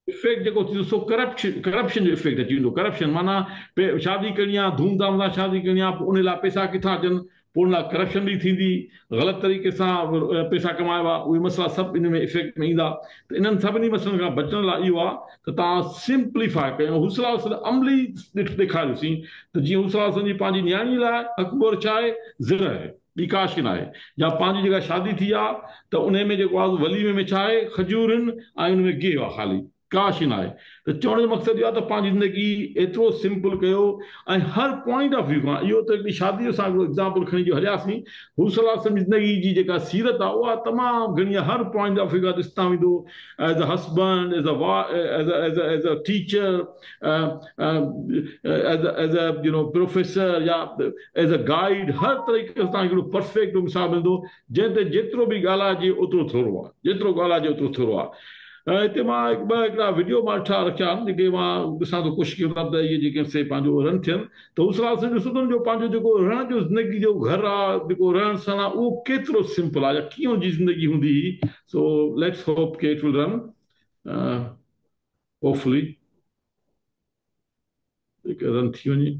इफेक्ट जेको थींदो सो करप्शन जो इफेक्ट अची वेंदो। करप्शन माना शादी करणी आहे, धूमधाम सां शादी करणी आहे, पोइ उन लाइ पैसा किथां अचनि, पोइ उन लाइ करप्शन बि थींदी, ग़लति तरीक़े सां पैसा कमाइबा, उहे मसइला सभु इन में इफेक्ट में ईंदा। त इन्हनि सभिनी मसइलनि खां बचण लाइ इहो आहे त तव्हां सिम्पलीफाई कयो। हुसला अमली ॾेखारियोसीं त जीअं हुसला जी पंहिंजी नियाणी लाइ अकबर छा आहे, ज़िर आहे, ॿी का शइ न आहे। या पंहिंजी जेका शादी थी आहे त उन में जेको आहे वलीमे में छा आहे, खजूर आहिनि ऐं उन में गेहु आहे, ख़ाली का शइ न आहे। त चवण जो मक़सदु इहो आहे त पंहिंजी ज़िंदगी एतिरो सिंपल कयो ऐं हर पॉइंट ऑफ व्यू खां। इहो त हिकिड़ी शादीअ सां हिकिड़ो एग्ज़ाम्पल खणी जो हलियासीं, हू सलाह ज़िंदगी जी जेका सीरत आहे उहा तमामु घणी आहे, हर पॉइंट ऑफ व्यू खां ॾिसंदा वेंदो, as a husband, as a teacher, as a you know professor या एज अ गाइड, हर तरीक़े सां तव्हांखे हिकिड़ो परफेक्ट मिसाल मिलंदो, जंहिं ते जेतिरो बि ॻाल्हाइजे ओतिरो थोरो आहे, जेतिरो ॻाल्हाइजे ओतिरो थोरो आहे। हिते मां हिकु ॿ हिकिड़ा वीडियो मां ॾिठा रखिया आहिनि, जेके मां ॾिसां थो, कोशिशि कयूं था त इहे जेके से पंहिंजो रन थियनि। त हू सलाह ॾिसो त जो पंहिंजो जेको रहण जो ज़िंदगी जो घर आहे, जेको रहण सहण आहे, उहो केतिरो सिंपल आहे या कीअं हुनजी ज़िंदगी हूंदी हुई। सो let's hope के it will run hopefully, run थी वञे।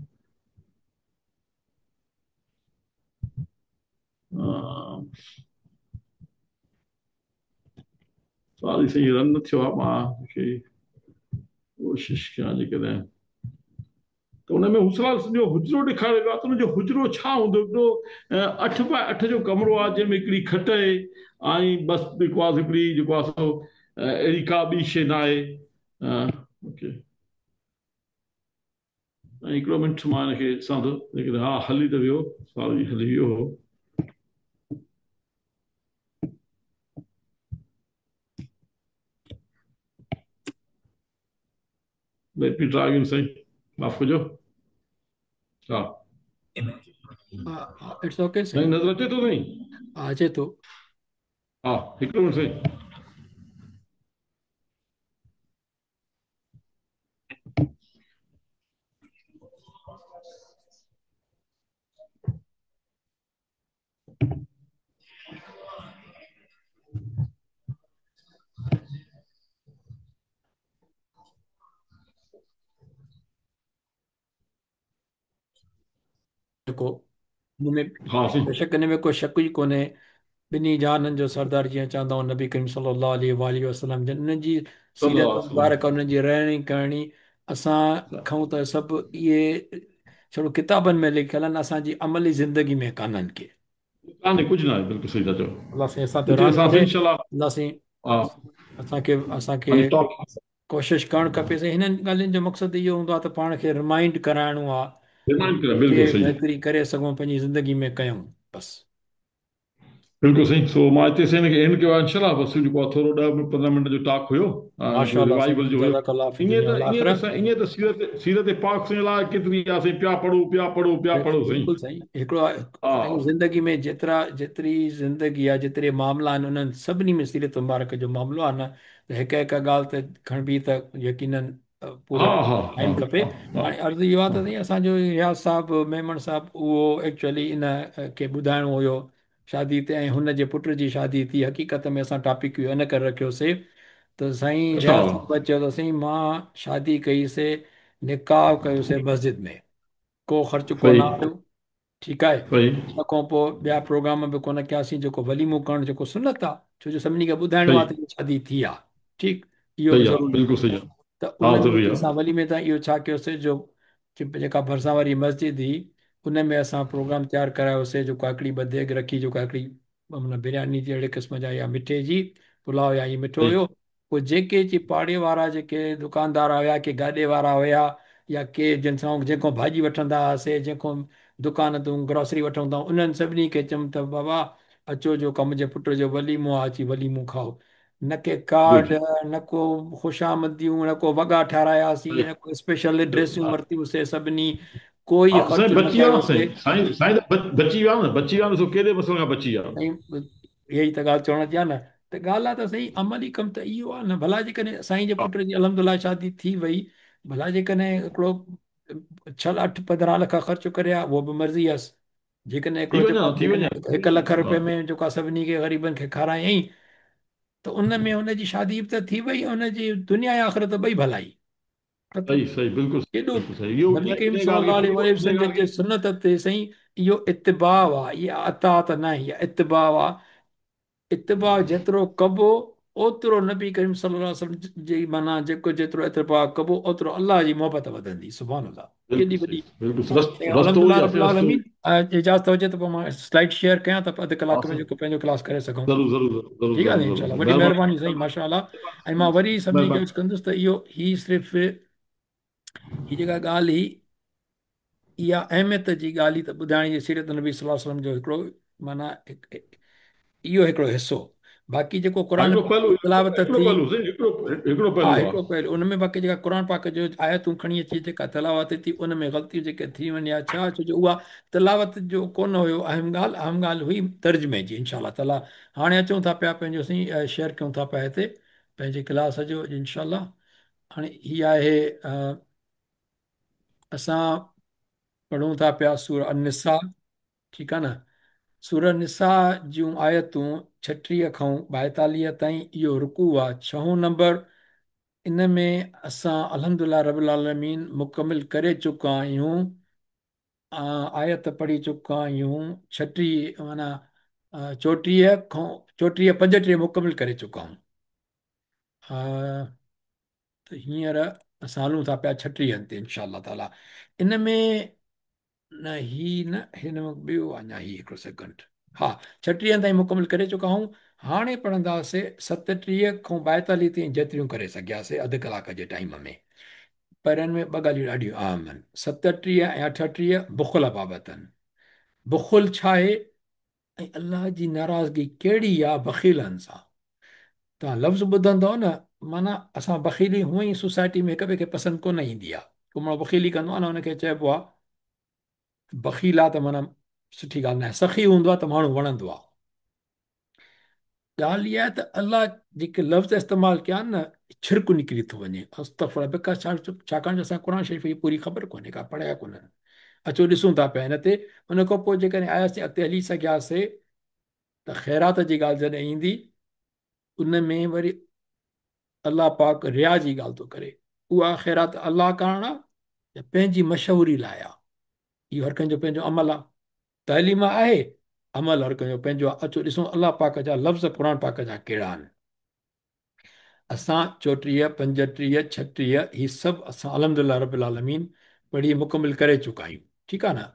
सॉरी सही रन न थियो आहे, मां मूंखे कोशिशि कयां जेकॾहिं त उन में हुसलाल जो हुजरो ॾेखारियो वियो आहे त हुनजो हुजरो छा हूंदो, हिकिड़ो 8 बाय 8 जो कमिरो आहे जंहिंमें हिकिड़ी खट आहे ऐं बसि जेको आहे हिकिड़ी जेको आहे सो अहिड़ी का ॿी शइ न आहे। ओके, ऐं हिकिड़ो मिंट मां हिनखे ॾिसां थो, जेकॾहिं हा हली त वियो, सॉरी हली वियो हो। Let me try again, साईं, माफ़ कजो। हा it's okay साईं, नज़र अचे थो साईं? अचे थो। हा, हिकिड़ो मिंट साईं। जेको हिन में हा साईं। बेशक हिन में को शक ई कोन्हे, ॿिन्ही जहाननि जो सरदार जीअं चवंदा आहियूं नबी करीम सल्लल्लाहु अलैहि वसल्लम जन, उन्हनि जी सीरत सल्लल्लाहु अलैहि वसल्लम। मुबारक, उन्हनि जी रहणी करणी, असां खां त सभु इहे छड़ो किताबनि में लिखियल आहिनि, असांजी अमली ज़िंदगी में कान्हनि के। कान्हे, कुझु न आहे, बिल्कुलु सही था चओ। अलाह साईं असां ते हिते रहम असां करे, इंशाअल्लाह अलाह साईं हा। असांखे असांखे हाणे टॉक कोशिशि करणु खपे साईं। हिननि ॻाल्हियुनि जो मक़सदु इहो हूंदो आहे त पाण खे रिमाइंड कराइणो आहे, रिमाइंड कराइण, बिल्कुलु जेके सही। बहितरी करे सघूं पंहिंजी ज़िंदगी में कयूं बसि। बिल्कुलु सही। सो मां हिते साईं हिनखे एंड कयो आहे इंशाअल्लाह। बसि जेको आहे थोरो 10-15 मिंट जो टॉक हुयो, हिकिड़ो माशाअल्लाह साईं, रिवाइवल जो हुयो। जज़ाकल्लाह फ़ी ईअं दुनिया त वल ईअं त आख़िरत। साईं, ईअं त सीरत सीरत पाक साईं अलाए केतिरी आहे साईं, पिया पढ़ो पिया पढ़ो पिया पढ़ो साईं। बिल्कुलु साईं, हिकिड़ो हा साईं ज़िंदगी में जेतिरा जेतिरी ज़िंदगी आहे, जेतिरे मामला आहिनि, उन्हनि सभिनी में सीरत मुबारक जो मामिलो आहे न, त हिकु हिकु ॻाल्हि त खणबी त यकीनन पूरो हा हा हा टाइम खपे। हा हाणे अर्ज़ु इहो आहे त साईं असांजो रियाज़ साहिबु मेमण साहिबु उहो एक्चुअली इन खे ॿुधाइणो हुयो शादी ते, ऐं हुन जे पुट जी शादी थी। हक़ीक़त में असां टॉपिक इहो इन करे रखियोसीं त साईं अच्छा रियाज़ साहिब चयो त साईं मां शादी कईसीं, निकाह कयोसीं मस्जिद में, को ख़र्चु कोन सही आयो, ठीकु आहे। सही उन खां पोइ ॿिया प्रोग्राम बि कोन कयासीं, जेको वलीमो करणु जेको सुन्नत आहे, छो जो सभिनी खे ॿुधाइणो सही आहे त शादी थी आहे, ठीकु, इहो बि सही आहे, ज़रूरी। बिल्कुलु सही आहे। त हा उन में ज़रूरी आहे। असां वलीमे तां इहो छा कयोसीं जो जेका भरिसां वारी मस्जिद हुई उन में असां प्रोग्राम तयारु करायोसीं, जेको हिकिड़ी ॿ देग रखी, जेको हिकिड़ी माना बिरयानी जी अहिड़े क़िस्म जा या मिठे जी पुलाव या ईअं मिठो सही हुयो। पोइ जेके अची पाड़े वारा जेके दुकानदार हुया, के गाॾे वारा हुया, या के जिन सां जंहिंखां भाॼी वठंदा हुआसीं, जंहिंखां दुकान तूं ग्रॉसरी वठंदा हुआ, उन्हनि सभिनी खे चयुमि त बाबा अचो, जो कम जे पुट जो वलीमो आहे, अची वलीमो खाओ। न के कार्ड, गुड। न को ख़ुशामदियूं, न को वॻा ठारायासीं, न को स्पेशल ड्रेसियूं वरितियूंसीं सभिनी, कोई हा साईं ख़र्चु न बची विया न कयोसीं। साईं, साईं साईं त बची विया न, बची विया न, सो कहिड़े मसइले खां बची विया? साईं इहा ई त ॻाल्हि चवण थी आहे न, त ॻाल्हि आहे त साईं अमली कमु त इहो आहे न। भला जेकॾहिं साईं जे पुट जी अल्हम्दुलिल्लाह शादी थी वई, भला जेकॾहिं हिकिड़ो 6 8 15 लख ख़र्चु करे हा, उहो बि मर्ज़ी हुअसि। जेकॾहिं थी हिकिड़ो वञे जेको थी वञे 1 लख हा रुपए में जेको आहे सभिनी खे ग़रीबनि खे खारायईं, त उन में हुनजी शादी बि त थी वई, हुनजी दुनिया ऐं आख़िरत ॿई भलाई ख़तमु। सही सही, बिल्कुलु केॾो बिल्कुलु सही। इहो नबी करीम इन ॻाल्हि सल्लल्लाहु खे अलैहि इन वसल्लम ॻाल्हि जन खे जे सुन्नत ते साईं इहो इत्तिबा आहे, इहा अतात न आहे, इहा इत्तिबा आहे। इत्तिबा जेतिरो कबो ओतिरो नबी करीम सल्लल्लाहु अलैहि वसल्लम जी माना जेको जेतिरो इत्तिबा कबो ओतिरो अल्लाह जी मोहबत वधंदी। सुभान अल्लाह, केॾी बिल्कुलु वॾी सही, बिल्कुलु साईं। रस्तो अल्हम्दुलिल्लाह ई आहे रब्बिल रस्तो। आलमीन। इजाज़त हुजे त पोइ मां स्लाइड शेयर कयां त अधु हा कलाक में साईं जेको पंहिंजो क्लास करे सघूं। ज़रूरु ज़रूरु ज़रूरु ठीकु आहे ज़रूरु ज़रूरु इंशाअल्लाह। साईं, वॾी महिरबानी महिरबानी साईं, माशाअल्लाह। ऐं मां वरी सभिनी खे महिरबानी। अर्ज़ु कंदुसि त इहो ही सिर्फ़ु ही जेका ॻाल्हि हुई, इहा अहमियत जी ॻाल्हि त ॿुधाइण जी सीरत नबी सल्लल्लाहु अलैहि वसल्लम जो हिकिड़ो माना इहो हिकिड़ो हिसो, बाक़ी जेको हा क़ुर हिकिड़ो पाक पहलू जी तिलावत हिकिड़ो थी, पहलू साईं, हिकिड़ो हिकिड़ो हा पहलू आहे। हिकिड़ो पहलू उन में, बाक़ी जेका क़ुर पाक जो आयतूं खणी अची जेका तिलावत थी उन में ग़लतियूं जेके थी वञे या छा, छो जो उहा तिलावत जो कोन हुयो अहम ॻाल्हि, अहम ॻाल्हि हुई तर्जुमे जी। इंशाअल्लाह ताला हाणे अचूं था पिया पंहिंजो साईं, शेयर कयूं था पिया हिते पंहिंजे क्लास जो इंशाअल्लाह। हाणे हीअ आहे असां पढ़ूं था पिया सूरह अन-निसा, ठीकु आहे न। सूरह निसा जूं आयतूं 36 खां 42 ताईं इहो रुकू आहे, 6 नंबर। इन में असां अल्हम्दुलिल्लाह रब्बिल आलमीन मुकमिल करे चुका आहियूं, आयत पढ़ी चुका आहियूं 36 माना 34 खां 34 35 मुकमिल करे चुका आहियूं। त हींअर असां हलूं था पिया 36 ते इंशाअल्लाह ताला। इन में न ही न हिन में ॿियो अञा ही हिकिड़ो सेकंड, हा 36 ताईं मुकमिल करे चुका आहियूं। हाणे पढ़ंदासीं 37 खां 42 ताईं जेतिरियूं करे सघियासीं अधु कलाक जे टाइम में। पर इन में ॿ ॻाल्हियूं ॾाढियूं अहम आहिनि, 37 ऐं 38 बुखुल बाबति आहिनि। बुखुल छा आहे ऐं अल्लाह जी नाराज़गी कहिड़ी आहे बख़ीलनि सां? तव्हां लफ़्ज़ ॿुधंदव न, माना असां बख़ीली हूअं ई सोसाइटी में हिक ॿिए खे पसंदि कोन ईंदी आहे। को माण्हू बख़ीली कंदो आहे न, हुनखे चइबो आहे बख़ील आहे त माना सुठी ॻाल्हि न आहे, सख़ी हूंदो आहे त माण्हू वणंदो आहे। ॻाल्हि इहा आहे त अल्लाह जेके लफ़्ज़ इस्तेमालु कया आहिनि न, छिरकु निकिरी थो वञे। अस्तग़फिरुल्लाह, because छाकाणि जो असांखे क़ुर शरीफ़ जी पूरी ख़बर कोन्हे, का पढ़िया कोन्हनि। अचो ॾिसूं था पिया हिन ते। उन खां पोइ जेकॾहिं आयासीं अॻिते हली सघियासीं त ख़ैरात जी ॻाल्हि जॾहिं ईंदी उन में वरी अल्लाह पाक रिया जी ॻाल्हि थो करे। उहा ख़ैरात अल्लाह करणु आहे या पंहिंजी मशहूरी लाइ आहे? इहो हर कंहिंजो पंहिंजो अमल आहे। تعليم آهي، عمل هر ڪنهن جو پنهنجو آهي. اچو ڏسون الله پاڪ جا لفظ قرآن پاڪ جا ڪهڙا آهن. اسان 34، 35، 36 هي سڀ اسان الحمدلله رب العالمين پڙهي مڪمل ڪري چڪا آهيون. ٺيڪ آهي نه؟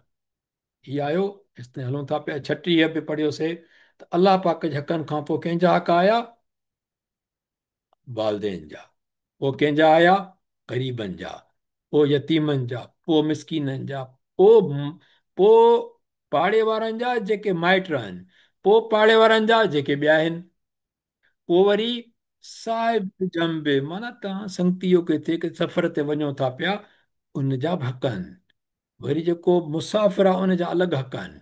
هي آيو هيستائين هلون ٿا پيا. 36 به پڙهيوسي ته الله پاڪ جي حقن کان پوء ڪنهن جا حق آيا؟ والدين جا. پوء ڪنهن جا آيا؟ غريبن جا، پوء يتيمن جا، پوء مسڪينن جا، پوء پاڙي وارن جا جيڪي مائٽ آهن، پوء پاڙي وارن جا جيڪي ٻيا آهن، پوء وري صاحب جنب، معنيٰ توهان سنگتيو ڪٿي ڪٿي سفر تي وڃو ٿا پيا، ان جا به حق آهن. وري جيڪو مسافر آهي ان جا الڳ حق آهن.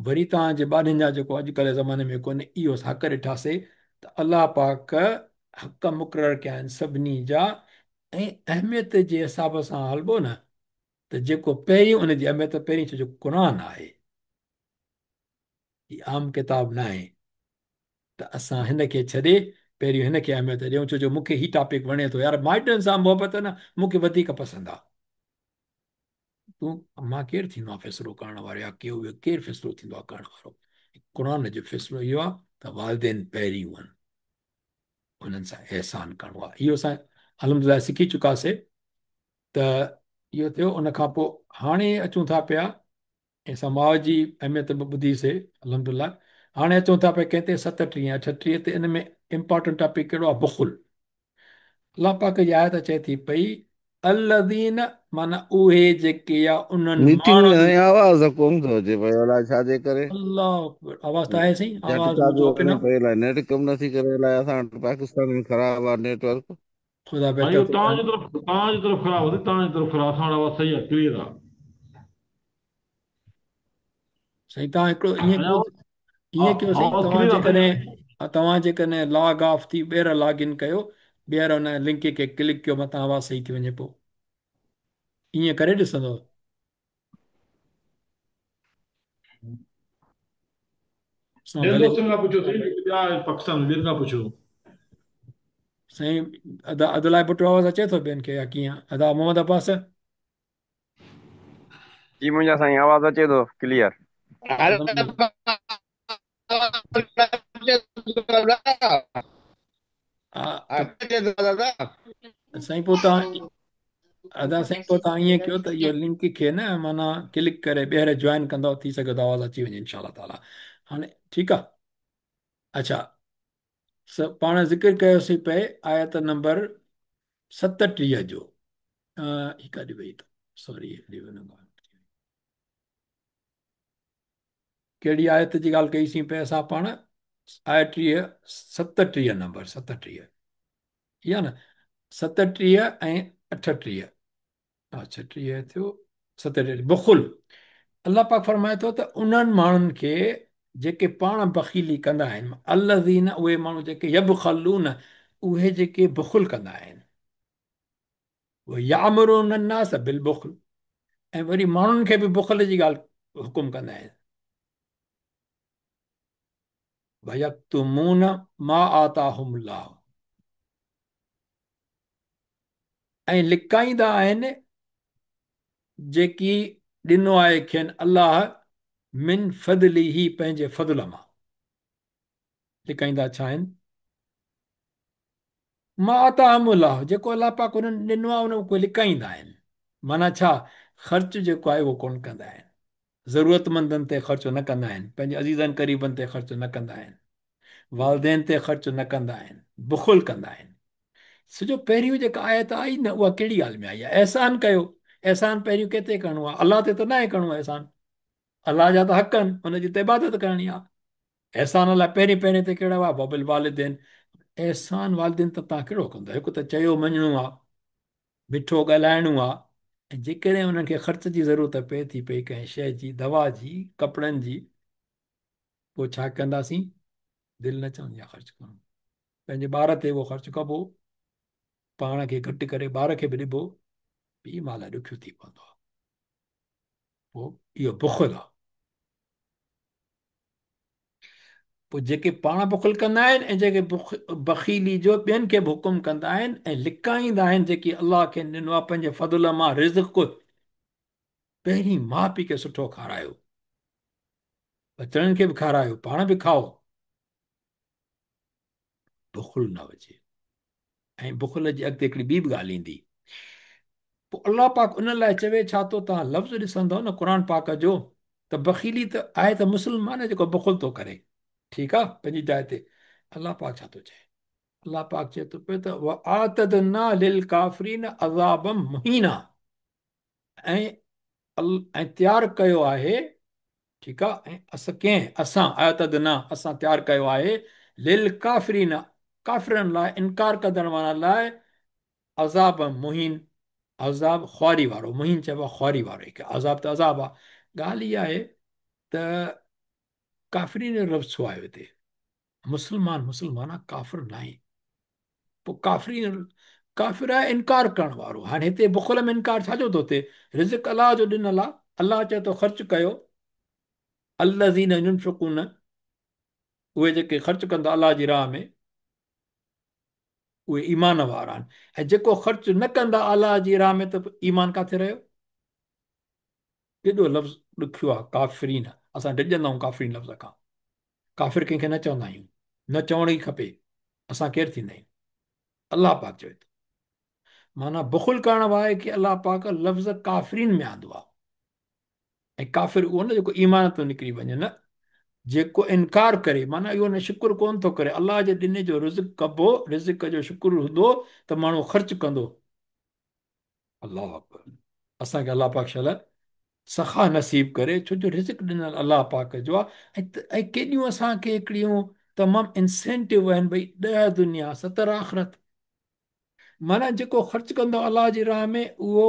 وري توهان جي ٻانهن جا جيڪو اڄڪلهه جي زماني ۾ ڪونهي اهو اسان حق ڏٺاسي ته الله پاڪ حق مقرر ڪيا آهن سڀني جا ۽ اهميت جي حساب سان هلبو نه ته جيڪو پهرين ان جي اهميت پهرين ڇو جو قرآن آهي هي عام ڪتاب ناهي ته اسان هن کي ڇڏي پهريون هن کي اهميت ڏيون ڇو جو مون کي هي ٽاپڪ وڻي ٿو يار مائٽن سان محبت نه مون کي وڌيڪ پسند آ تون مان ڪير ٿيندو آهي فيصلو ڪرڻ وارو يا ڪيو ٻيو ڪير فيصلو ٿيندو آهي ڪرڻ وارو؟ قرآن جو فيصلو اهو آهي ته والدين پهريون آهن، انهن سان احسان ڪرڻو آهي. اهو اسان الحمدلله سکي چڪاسي ته اهو ٿيو. ان کان پوء هاڻي اچون ٿا پيا ۽ اسان ماء جي اهميت به ٻڌي سي الحمدلله. هاڻي اچون ٿا پيا ڪنهن تي 37 ۽ 38 تي. ان ۾ امپارٽنٽ ٽاپڪ ڪهڙو آهي؟ بخل. الله پاڪ جي آيت چئي ٿي پئي الذين معنيٰ اهي جيڪي يا انهن ميٽنگ ۾ ماڻهن. سائين آواز ڪونه ٿو اچي پيو الائي ڇا جي ڪري. الله اڪبر آواز ته آهي سائين آواز جهٽڪا منهنجو پيو اوپن هڻي آ. پيو الائي نيٽ ڪم نٿي ڪري الائي اسان وٽ پاڪستان ۾ خراب آ نيٽ ورڪ. خدا سائين بهتر اهو ٿو توهان ڪري. جي طرف توهان جي طرف خراب هوندي توهان جي طرف خراب اسان وٽ آواز صحيح آ ڪليئر آ. سائين توهان هڪڙو ائين سائين ڪيو آواز ائين ڪيو سائين آواز توهان ڪليئر آ جيڪڏهن سائين. توهان جيڪڏهن لاگ آف ٿي ٻيهر لاگ ان ڪيو ٻيهر ان لنڪ کي ڪلڪ ڪيو متان آواز صحيح ٿي وڃي پوء ائين ڪري ڏسندو. اسان ٻين ڀلي دوستن کان پڇو سائين جيڪي ٻيا آهن پاڪستان ۾ ٻين کان پڇو. سائين ادا عبدالله ڀٽو آواز اچي ٿو ٻين کي يا ڪيئن ادا محمد عباس؟ جي منهنجا سائين آواز اچي ٿو ڪليئر. سائين پوء توهان ادا سائين پوء توهان ائين ڪيو ته اهو لنڪ کي نه معنيٰ ڪلڪ ڪري ٻيهر جوائن ڪندؤ ٿي سگهي ٿو آواز اچي وڃي انشاء الله تعالي. هاڻي ٺيڪ آ. اڇا پاڻ ذڪر ڪيوسين پئي آيت نمبر 37 جو. هي ڪاڏي وئي ته سوري هيڏي وڃو. ڪهڙي آيت جي ڳالهه ڪئي سين پئي اسان پاڻ؟ آيت ٽيهه، 37 نمبر، 37 يا نه 37 ۽ 38. اڇا 30 ٿيو 37. بخل الله پاڪ فرمائي ٿو ته انهن ماڻهن کي جيڪي پاڻ بخيلي ڪندا آهن، الذين اهي ماڻهو جيڪي يبخلون اهي جيڪي بخل ڪندا آهن، ويامرون الناس بالبخل ۽ وري ماڻهن کي به بخل جي ڳالهه حڪم ڪندا آهن، ويڪتمون ما آتاهم الله ۽ لڪائيندا آهن جيڪي ڏنو آهي کين الله من فضله پنهنجي فضل مان. لڪائيندا ڇا آهن؟ ما آتاهم الله جيڪو الله پاڪ انهن ڏنو آهي ان کي لڪائيندا آهن. معنيٰ ڇا؟ خرچ جيڪو آهي اهو ڪونه ڪندا آهن. ضرورتمندن تي خرچ نه ڪندا آهن، پنهنجي عزيزن قريبن تي خرچ نه ڪندا آهن، والدين تي خرچ نه ڪندا آهن، بخل ڪندا آهن. سڄو پهريون جيڪا آيت آئي نه اها ڪهڙي ڳالهه ۾ آئي آهي؟ احسان ڪيو. احسان پهريون ڪنهن تي ڪرڻو آهي؟ الله تي ته ناهي ڪرڻو احسان. الله جا ته حق آهن، ان جي ته عبادت ڪرڻي آهي. احسان الله پهرين پهرين تي ڪهڙو آهي؟ وبالوالدين. احسان والدين ته توهان ڪهڙو ڪندو؟ هڪ ته چيو مڃڻو آهي، مٺو ڳالهائڻو آهي ۽ جيڪڏهن انهن کي خرچ جي ضرورت پئي ٿي پئي ڪنهن شيء جي، دوا جي، ڪپڙن جي، پوء ڇا ڪنداسين؟ دل نه چوندي آهي خرچ ڪرڻ. پنهنجي ٻار تي اهو خرچ ڪبو، پاڻ کي گهٽ ڪري ٻار کي به ڏبو، پيء ماء لاء ڏکيو ٿي پوندو آهي. پوء اهو بخل آهي. پوء جيڪي پاڻ بخل ڪندا آهن ۽ جيڪي بخيلي جو ٻين کي به حڪم ڪندا آهن ۽ لڪائيندا آهن جيڪي الله کين ڏنو آهي پنهنجي فضل مان رزق، پهرين ماء پيء کي سٺو کارايو. ٻچڙن کي به کارايو، پاڻ به کائو، بخل نه هجي. ۽ بخل جي اڳتي هڪڙي ٻي به ڳالهه ايندي. پوء الله پاڪ ان لاء چوي ڇا ٿو؟ توهان لفظ ڏسندؤ نه قرآن پاڪ جو ته بخيلي ته آهي ته مسلمان جيڪو بخل ٿو ڪري، ٺيڪ آ پنهنجي جاء تي. الله پاڪ ڇا ٿو چئي؟ الله پاڪ چئي ٿو پيو ته واعتدنا للڪافرين عذابا مهينا، ۽ ۽ تيار ڪيو آهي، ٺيڪ آ، ۽ ڪنهن اسان، اعتدنا اسان تيار ڪيو آهي، للڪافرين ڪافرن لاء، انڪار ڪندڙ وارن لاء، عذاب مهين عذاب خواري وارو، مهين چئبو آ خواري وارو، هڪ عذاب ته عذاب آ. ڳالهه اها آهي ته ڪافرين جو لفظ ڇو آيو هتي؟ مسلمان مسلمان آ، ڪافر ناهي. پوء ڪافرين، ڪافر آهي انڪار ڪرڻ وارو. هاڻي هتي بخل ۾ انڪار ڇا جو ٿو ٿئي؟ رزق الله جو ڏنل آ، الله چئي ٿو خرچ ڪيو، الذين ينفقون، اهي جيڪي خرچ ڪندا الله جي راهه ۾ اهي ايمان وارا آهن، ۽ جيڪو خرچ نه ڪندا الله جي راهه ۾ ته ايمان ڪاٿي رهيو؟ ڪيڏو لفظ ڏکيو آ ڪافرين، اسان ڊڄندا آهيون ڪافرين لفظ کان. ڪافر ڪنهن کي نه چوندا آهيون، نه چوڻ ئي کپي، اسان ڪير ٿيندا آهيون؟ الله پاڪ چوي ٿو. معنيٰ بخل ڪرڻ واري کي الله پاڪ لفظ ڪافرين ۾ آندو آهي. ۽ ڪافر اهو نه جيڪو ايمان تان نڪري وڃي، نه جيڪو انڪار ڪري، معنيٰ اهو نه شڪر ڪونه ٿو ڪري. الله جي ڏني جو رزق ڪبو، رزق جو شڪر هوندو ته ماڻهو خرچ ڪندو. الله اڪبر، اسان کي الله پاڪ شل سخا نصيب ڪري، ڇو جو رزق ڏنل الله پاڪ جو آهي. ۽ ڪيڏيون اسان کي هڪڙيون تمام انسينٽو آهن، ڀئي 10 دنيا 70 آخرت، معنيٰ جيڪو خرچ ڪندو الله جي راهه ۾ اهو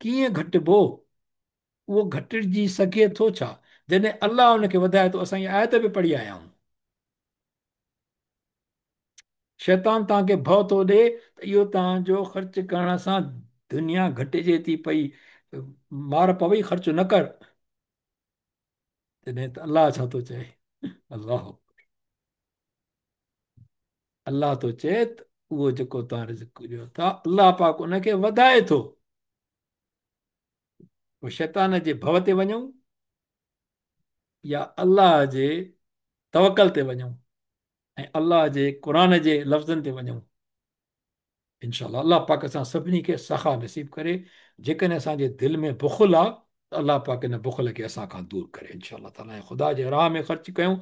ڪيئن گهٽبو، اهو گهٽجي سگهي ٿو ڇا، جڏهن الله ان کي وڌائي ٿو. اسان اها آيت به پڙهي آيا آهيون. شيطان توهان کي ڀؤ ٿو ڏئي ته اهو توهان جو خرچ ڪرڻ سان دنيا گهٽجي ٿي پئي، مار پوي خرچ نه ڪر. تڏهن ته الله ڇا ٿو چئي؟ الله الله ٿو چئي ته اهو جيڪو توهان رزق ڏيو ٿا الله پاڪ ان کي وڌائي ٿو. پوء شيطان جي ڀؤ تي وڃون يا الله جي توڪل تي وڃون ۽ الله جي قرآن جي لفظن تي وڃون. انشاء الله الله پاڪ اسان سڀني کي سخا نصيب ڪري. جيڪڏهن اسان جي دل ۾ بخل آ ته الله پاڪ ان بخل کي اسان کان دور ڪري انشاء الله تعالي، ۽ خدا جي راهه ۾ خرچ ڪيون.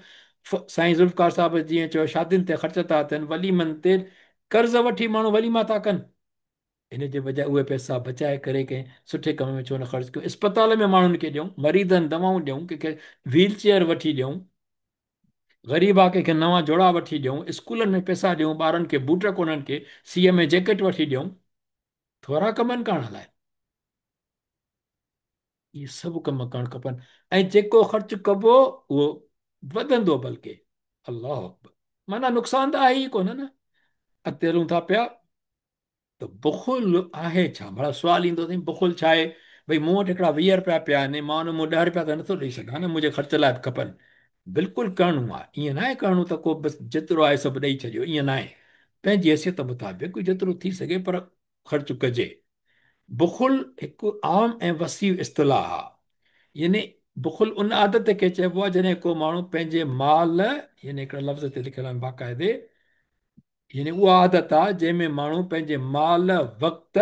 سائين ذوالفقار صاحب جيئن چيو شادين تي خرچ ٿا ٿين، وليمن تي قرض وٺي ماڻهو وليما ٿا ڪن، ان جي بجاء اهي پئسا بچائي ڪري ڪنهن سٺي ڪم ۾ ڇو نه خرچ ڪيون؟ اسپتال ۾ ماڻهن کي ڏيون، مريضن دوائون ڏيون، ڪنهن کي ويل چيئر وٺي ڏيون، غريب آ ڪنهن کي نوان جوڙا وٺي ڏيون، اسڪولن ۾ پئسا ڏيون، ٻارن کي بوٽ ڪونهن ڪي سيء ۾ جيڪٽ وٺي ڏيون، ٿورا ڪم آهن ڪرڻ لاء. اهي سڀ ڪم ڪرڻ کپن ۽ جيڪو خرچ ڪبو اهو وڌندو بلڪه. الله اڪبر، معنيٰ نقصان ته آهي ئي ڪونه نه. اڳتي هلون ٿا پيا ته بخل آهي ڇا؟ مڙا سوال ايندو سائين بخل ڇا آهي؟ ڀئي مون وٽ هڪڙا 20 رپيا پيا آهن مان ان مان 10 رپيا ته نٿو ڏئي سگهان نه، منهنجي خرچ لاء به کپن. بلڪل ڪرڻو آهي، ائين ناهي ڪرڻو ته ڪو بس جيترو آهي سڀ ڏئي ڇڏيو، ائين ناهي. پنهنجي حيثيت مطابق جيترو ٿي سگهي پر خرچ ڪجي. بخل هڪ عام ۽ وسيع اصطلاح آهي. يعني بخل ان عادت کي چئبو آهي جڏهن ڪو ماڻهو پنهنجي مال، يعني هڪڙا لفظ هتي لکيل آهن باقاعدي، يعني اها عادت آهي جنهن ۾ ماڻهو پنهنجي مال، وقت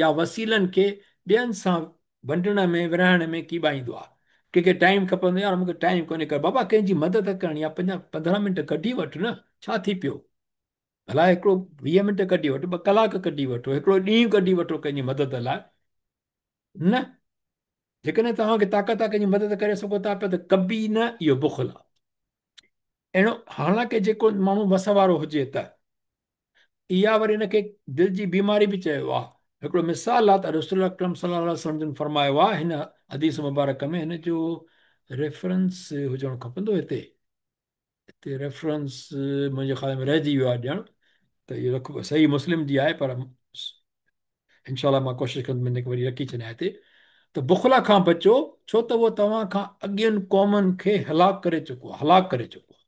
يا وسيلن کي ٻين سان ونڊڻ ۾ ورهائڻ ۾ ڪيٻائيندو آهي. ڪنهن کي ٽائيم کپندو يار مون کي ٽائيم ڪونهي ڪر بابا ڪنهن جي مدد ڪرڻي آهي 15 منٽ ڪڍي وٺ نه ڇا ٿي پيو، ڀلا هڪڙو 20 منٽ ڪڍي وٺ، 2 ڪلاڪ ڪڍي وٺو، هڪڙو ڏينهن ڪڍي وٺو ڪنهن جي مدد لاء. نه جيڪڏهن توهان کي طاقت آهي ڪنهن جي مدد ڪري سگهو ٿا پيا ته ڪبي نه، اهو بخل آهي. اهڙو حالانڪه جيڪو ماڻهو وس وارو هجي ته اها وري ان کي دل جي بيماري به چيو آهي. هڪڙو مثال آهي ته رسول اڪرم صلي الله عليه وسلم جن فرمايو آهي هن حديث مبارڪ ۾ هن جو ريفرنس هجڻ کپندو، هتي هتي ريفرنس منهنجي خيال ۾ رهجي ويو آهي ڏيڻ ته اهو رک صحيح مسلم جي آهي پر انشاء الله مان ڪوشش ڪندم ان کي وري رکي ڇڏيان هتي ته بخل کان بچو ڇو ته اهو توهان کان اڳين قومن کي هلاڪ ڪري چڪو آهي، هلاڪ ڪري چڪو آهي.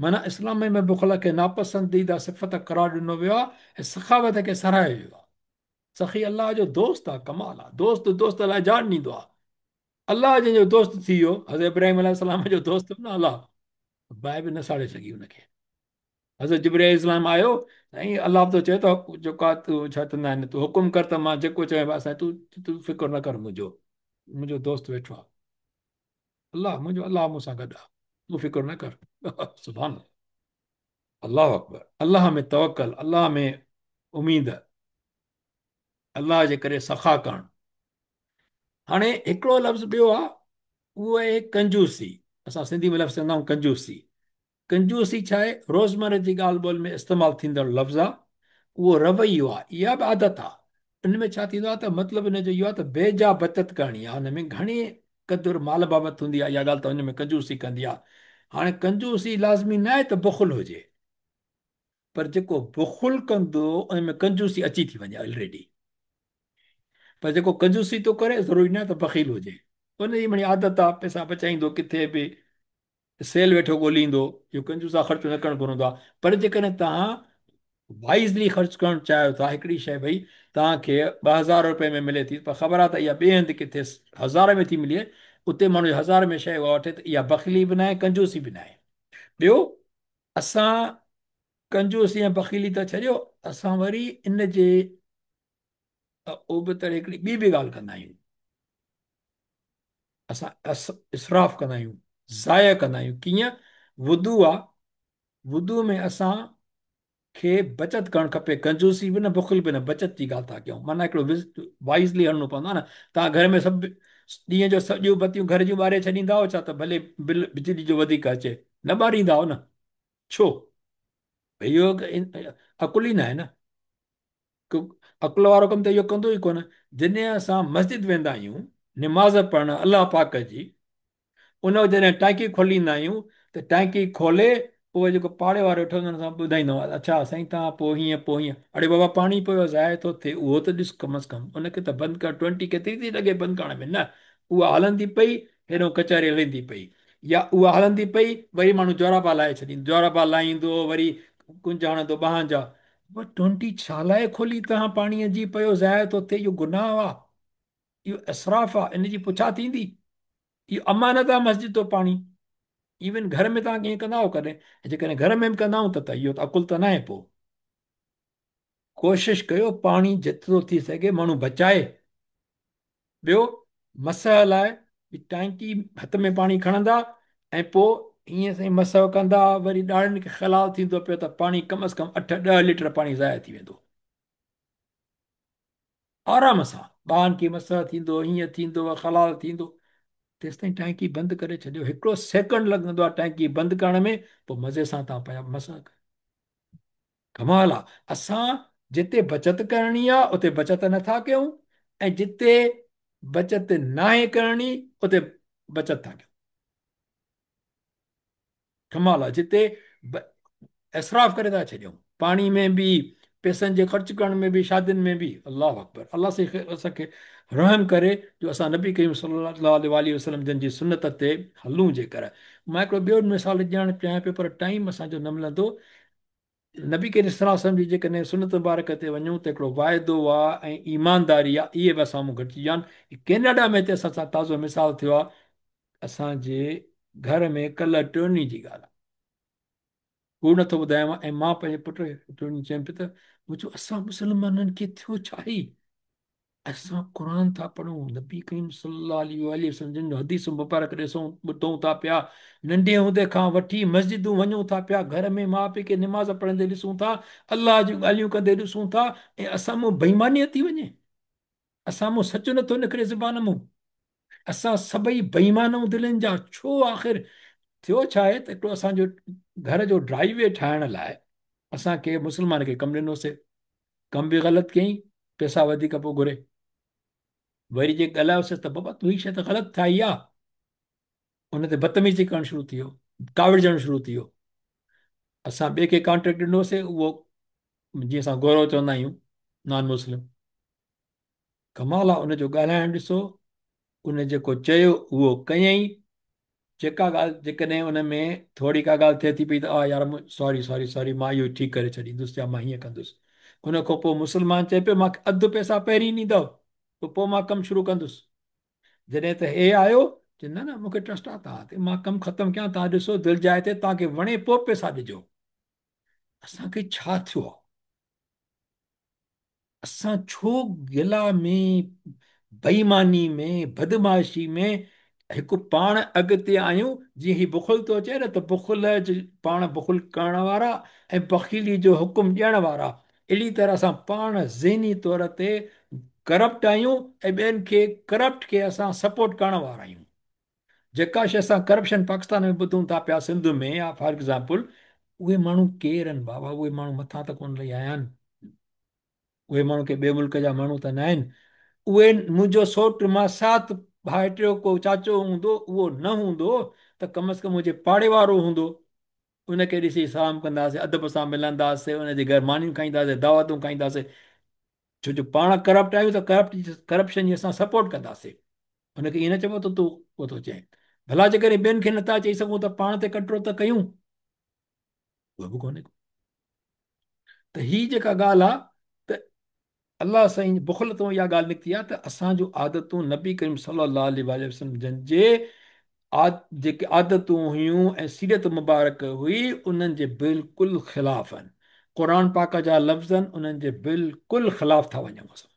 معنيٰ اسلام ۾ بخل کي ناپسنديده صفت قرار ڏنو ويو آهي ۽ سخاوت کي ساراهيو ويو آهي. سخي الله جو دوست آهي، ڪمال آهي، دوست دوست لاء جان ڏيندو آهي. अलाह जंहिंजो दोस्त थी वियो, हज़रत इब्राहिम अलैहिस्सलाम जो दोस्त हो न अलाह, बाहि बि न साड़े सघी हुनखे। हज़रत जिब्राइल इस्लाम आयो, साईं अलाह थो चए त जेको आहे तूं छा चवंदा आहिनि, तूं हुकुम कर त मां जेको चवां, साईं तूं तूं फ़िक्र न कर, मुंहिंजो मुंहिंजो दोस्त वेठो आहे अलाह, मुंहिंजो अलाह मूंसां गॾु आहे, तूं फ़िक्र न कर। सुभान अल्लाह अकबर। अलाह में तवक्कल, अलाह में उमीद, अलाह जे करे सखा करणु। हाणे हिकिड़ो लफ़्ज़ ॿियो आहे, उहो आहे कंजूसी। असां सिंधी में लफ़्ज़ चवंदा आहियूं कंजूसी। कंजूसी छा आहे? रोज़मर्रे जी ॻाल्हि ॿोल में इस्तेमालु थींदड़ लफ़्ज़ आहे, उहो रवैयो आहे, इहा बि आदत आहे। इन में छा थींदो आहे त मतिलबु इन जो इहो आहे त बेजा बचत करणी आहे, हुन में घणे क़दुरु माल बाबति हूंदी आहे इहा ॻाल्हि त हुन में कंजूसी कंदी आहे। हाणे कंजूसी लाज़मी न आहे त बुख़ुल हुजे, पर जेको बुख़ुल कंदो उन में कंजूसी अची थी वञे ऑलरेडी। पर जेको कंजूसी थो करे ज़रूरी न आहे त बख़ील हुजे, उनजी मणी आदत आहे, पैसा बचाईंदो, किथे बि सेल वेठो ॻोल्हींदो, इहो कंजूस आहे, ख़र्चु न करणु घुरंदो आहे। पर जेकॾहिं तव्हां वाइज़ली ख़र्चु करणु चाहियो था, हिकिड़ी शइ भई तव्हांखे 2000 रुपए में मिले थी, पर ख़बर आहे त इहा ॿिए हंधि किथे 1000 में थी मिले, उते माण्हू 1000 में शइ उहा वठे, त इहा बख़ीली बि न आहे, कंजूसी बि न आहे। ॿियो असां कंजूसी ऐं बख़ीली त छॾियो, असां वरी इन जे उबतड़ हिकिड़ी ॿी बि ॻाल्हि कंदा आहियूं, असां इसराफ़ कंदा आहियूं, ज़ाया कंदा आहियूं। कीअं? वुदू आहे, वुदू में असांखे बचत करणु खपे, कंजूसी बि न, बुख़िल बि न, बचत जी ॻाल्हि था कयूं। माना हिकिड़ो वाइज़ली हलणो पवंदो आहे न। तव्हां घर में सभु ॾींहं जो सॼियूं बत्तियूं घर जूं ॿारे छॾींदा हो छा त भले बिल बिजली जो वधीक अचे, न ॿारींदा हो न? छो? भई इहो अकुल ई न आहे न, अकुल वारो कमु त इहो कंदो ई कोन। जॾहिं असां मस्जिद वेंदा आहियूं निमाज़ पढ़ण अलाह पाक जी, उन जॾहिं टांकी खोलींदा आहियूं त टांकी खोले पोइ जेको पाड़े वारो वेठो हूंदो हुन सां ॿुधाईंदो आहे, अच्छा साईं तव्हां पोइ हीअं पोइ हीअं, अड़े बाबा पाणी पियो ज़ाया थो थिए, उहो त ॾिस कम अज़ कम उनखे त बंदि कर, 20 केतिरी थी लॻे बंदि करण में, न उहा हलंदी पई हेॾो कचहरी हलंदी पई, या उहा हलंदी पई वरी माण्हू जोराबा लाहे छॾींदो, जोराबा लाहींदो वरी कुंज हणंदो ॿाहनि जा, पर 20 छा लाइ खोली तव्हां पाणीअ जी पियो ज़ाया थो थिए, इहो गुनाह आहे, इहो इसराफ़ आहे, इन जी पुछा थींदी, इहो अमानत आहे मस्जिद जो पाणी। इवन घर में तव्हां कीअं कंदा आहियो कॾहिं? जेकॾहिं घर में बि कंदा आहियूं त इहो त अकुल त न आहे। पोइ कोशिशि कयो पाणी जेतिरो थी सघे माण्हू बचाए। ॿियो मसह लाइ टांकी हथ में पाणी खणंदा ऐं पोइ ईअं साईं मसह कंदा, वरी ॾाढ़नि खे ख़िलाल थींदो पियो त पाणी कम अज़ कम 8-10 लीटर पाणी ज़ाया थी वेंदो आराम सां। ॿारनि खे मसह थींदो, ईअं थींदो, ख़िलाल थींदो, तेसि ताईं टांकी बंदि करे छॾियो। हिकिड़ो सेकंड लॻंदो आहे टांकी बंदि करण में, पोइ मज़े सां तव्हां पिया मसह कयो। कमाल आहे, असां जिते बचत करणी आहे उते बचत नथा कयूं, ऐं जिते बचत नाहे करणी उते बचत था कयूं। कमाल आहे, जिते इसराफ़ करे था छॾियूं, पाणी में बि, पैसनि जे ख़र्च करण में बि, शादियुनि में बि। अल्लाह अकबर। अलाह साईं असांखे रहम करे जो असां नबी करीम सल्लल्लाहु अलैहि वसल्लम जन जी सुन्नत ते हलूं। जेकर मां हिकिड़ो ॿियो मिसाल ॾियणु चाहियां पियो, पर टाइम असांजो न मिलंदो। नबी करीम सल्लल्लाहु अलैहि वसल्लम जी जेकॾहिं सुन्नत मुबारक ते वञूं त हिकिड़ो वाइदो आहे ऐं ईमानदारी आहे, इहे बि असां घटिजी विया आहिनि। कैनेडा में त असां सां ताज़ो मिसाल थियो आहे, असांजे घर में कल्ह टियों जी ॻाल्हि आहे, कूड़ नथो ॿुधायांव। ऐं मां पंहिंजे पुट खे टियों चयमि पियो त मुंहिंजो असां मुस्लमाननि खे थियो छा आहे? असां क़ुर था पढ़ूं, नबी करीम सल्लल्लाहु अलैहि वसल्लम जन जो हदीस मुबारक ॾिसूं ॿुधूं था पिया, नंढे हूंदे खां वठी मस्जिदूं वञूं था पिया, घर में माउ पीउ खे निमाज़ पढ़ंदे ॾिसूं था, अलाह जूं ॻाल्हियूं कंदे ॾिसूं था, ऐं असां मां बेईमानी थी वञे, असां मां सचु नथो निकिरे ज़बान मां, असां सभई बेईमान आहियूं दिलनि जा। छो आख़िर थियो छा आहे त हिकिड़ो असांजो घर जो ड्राइवे ठाहिण लाइ असांखे मुस्लमान खे कमु ॾिनोसीं, कमु बि ग़लति कयईं, पैसा वधीक पोइ घुरे, वरी जे ॻाल्हायोसीं त बाबा तूं हीअ शइ त ग़लति ठाही आहे, उन ते बदतमीज़ी करणु शुरू थी वियो, काविड़जणु शुरू थी वियो। असां ॿिए खे कॉन्ट्रैक्ट ॾिनोसीं, उहो जीअं असां गोरो चवंदा आहियूं नॉन मुस्लिम, कमाल आहे। उनजो ॻाल्हाइणु ॾिसो, उन जेको चयो उहो कयईं, जेका ॻाल्हि जेकॾहिं उन में थोरी का ॻाल्हि थिए थी पई त आ यार सॉरी सॉरी सॉरी मां इहो ठीकु करे छॾींदुसि या मां हीअं कंदुसि। उन खां पोइ मुस्लमान चए पियो मूंखे अधु पैसा पहिरीं ॾींदव त पोइ मां कमु शुरू कंदुसि। جڏهن ته هي آيو، چي نه نه مون کي ٽرسٽ آ توهان تي، مان ڪم ختم ڪيان، توهان ڏسو دل جاء تي توهان کي وڻي پوء پئسا ڏجو. اسان کي ڇا ٿيو آ؟ اسان ڇو گلا ۾، بيماني ۾، بدمعاشي ۾ هڪ پاڻ اڳتي آهيون، جيئن هي بخل ٿو چئي نه ته بخل پاڻ بخل ڪرڻ وارا ۽ بخيلي جو حڪم ڏيڻ وارا، اهڙي طرح اسان پاڻ ذهني طور تي ڪرپٽ آهيون ۽ ٻين کي ڪرپٽ کي اسان سپورٽ ڪرڻ وارا آهيون. جيڪا شيء اسان ڪرپشن پاڪستان ۾ ٻڌون ٿا پيا سنڌ ۾ يا فار ايگزامپل اهي ماڻهو ڪير آهن بابا اهي ماڻهو مٿان ته ڪونه لهي آيا آهن. اهي ماڻهو ڪي ٻئي ملڪ جا ماڻهو ته ناهن. اهي منهنجو سوٽ ماسات ڀائٽيو ڪو چاچو هوندو اهو نه هوندو ته ڪم از ڪم منهنجي پاڙي وارو هوندو. ان کي ڏسي سلام ڪنداسين، ادب سان ملنداسين، ان جي گهر مانيون کائينداسين، دعوتون کائينداسين. ڇو جو پاڻ ڪرپٽ آهيون ته ڪرپٽ ڪرپشن جي اسان سپورٽ ڪنداسين. ان کي ائين نه چئبو ته تون اهو ٿو چئين. ڀلا جيڪڏهن ٻين کي نٿا چئي سگهون ته پاڻ تي ڪنٽرول ته ڪيون. اهو به ڪونهي ڪو. ته هي جيڪا ڳالهه آهي ته الله سائين بخل تون اها ڳالهه نڪتي آهي ته اسان جون عادتون نبي ڪريم صلي الله عليه واٰله وسلم جن جي جيڪي عادتون هيون ۽ سيرت مبارڪ هئي انهن جي بلڪل خلاف آهن. قرآن پاڪ جا لفظ آهن انهن جي بلڪل خلاف ٿا وڃون اسان.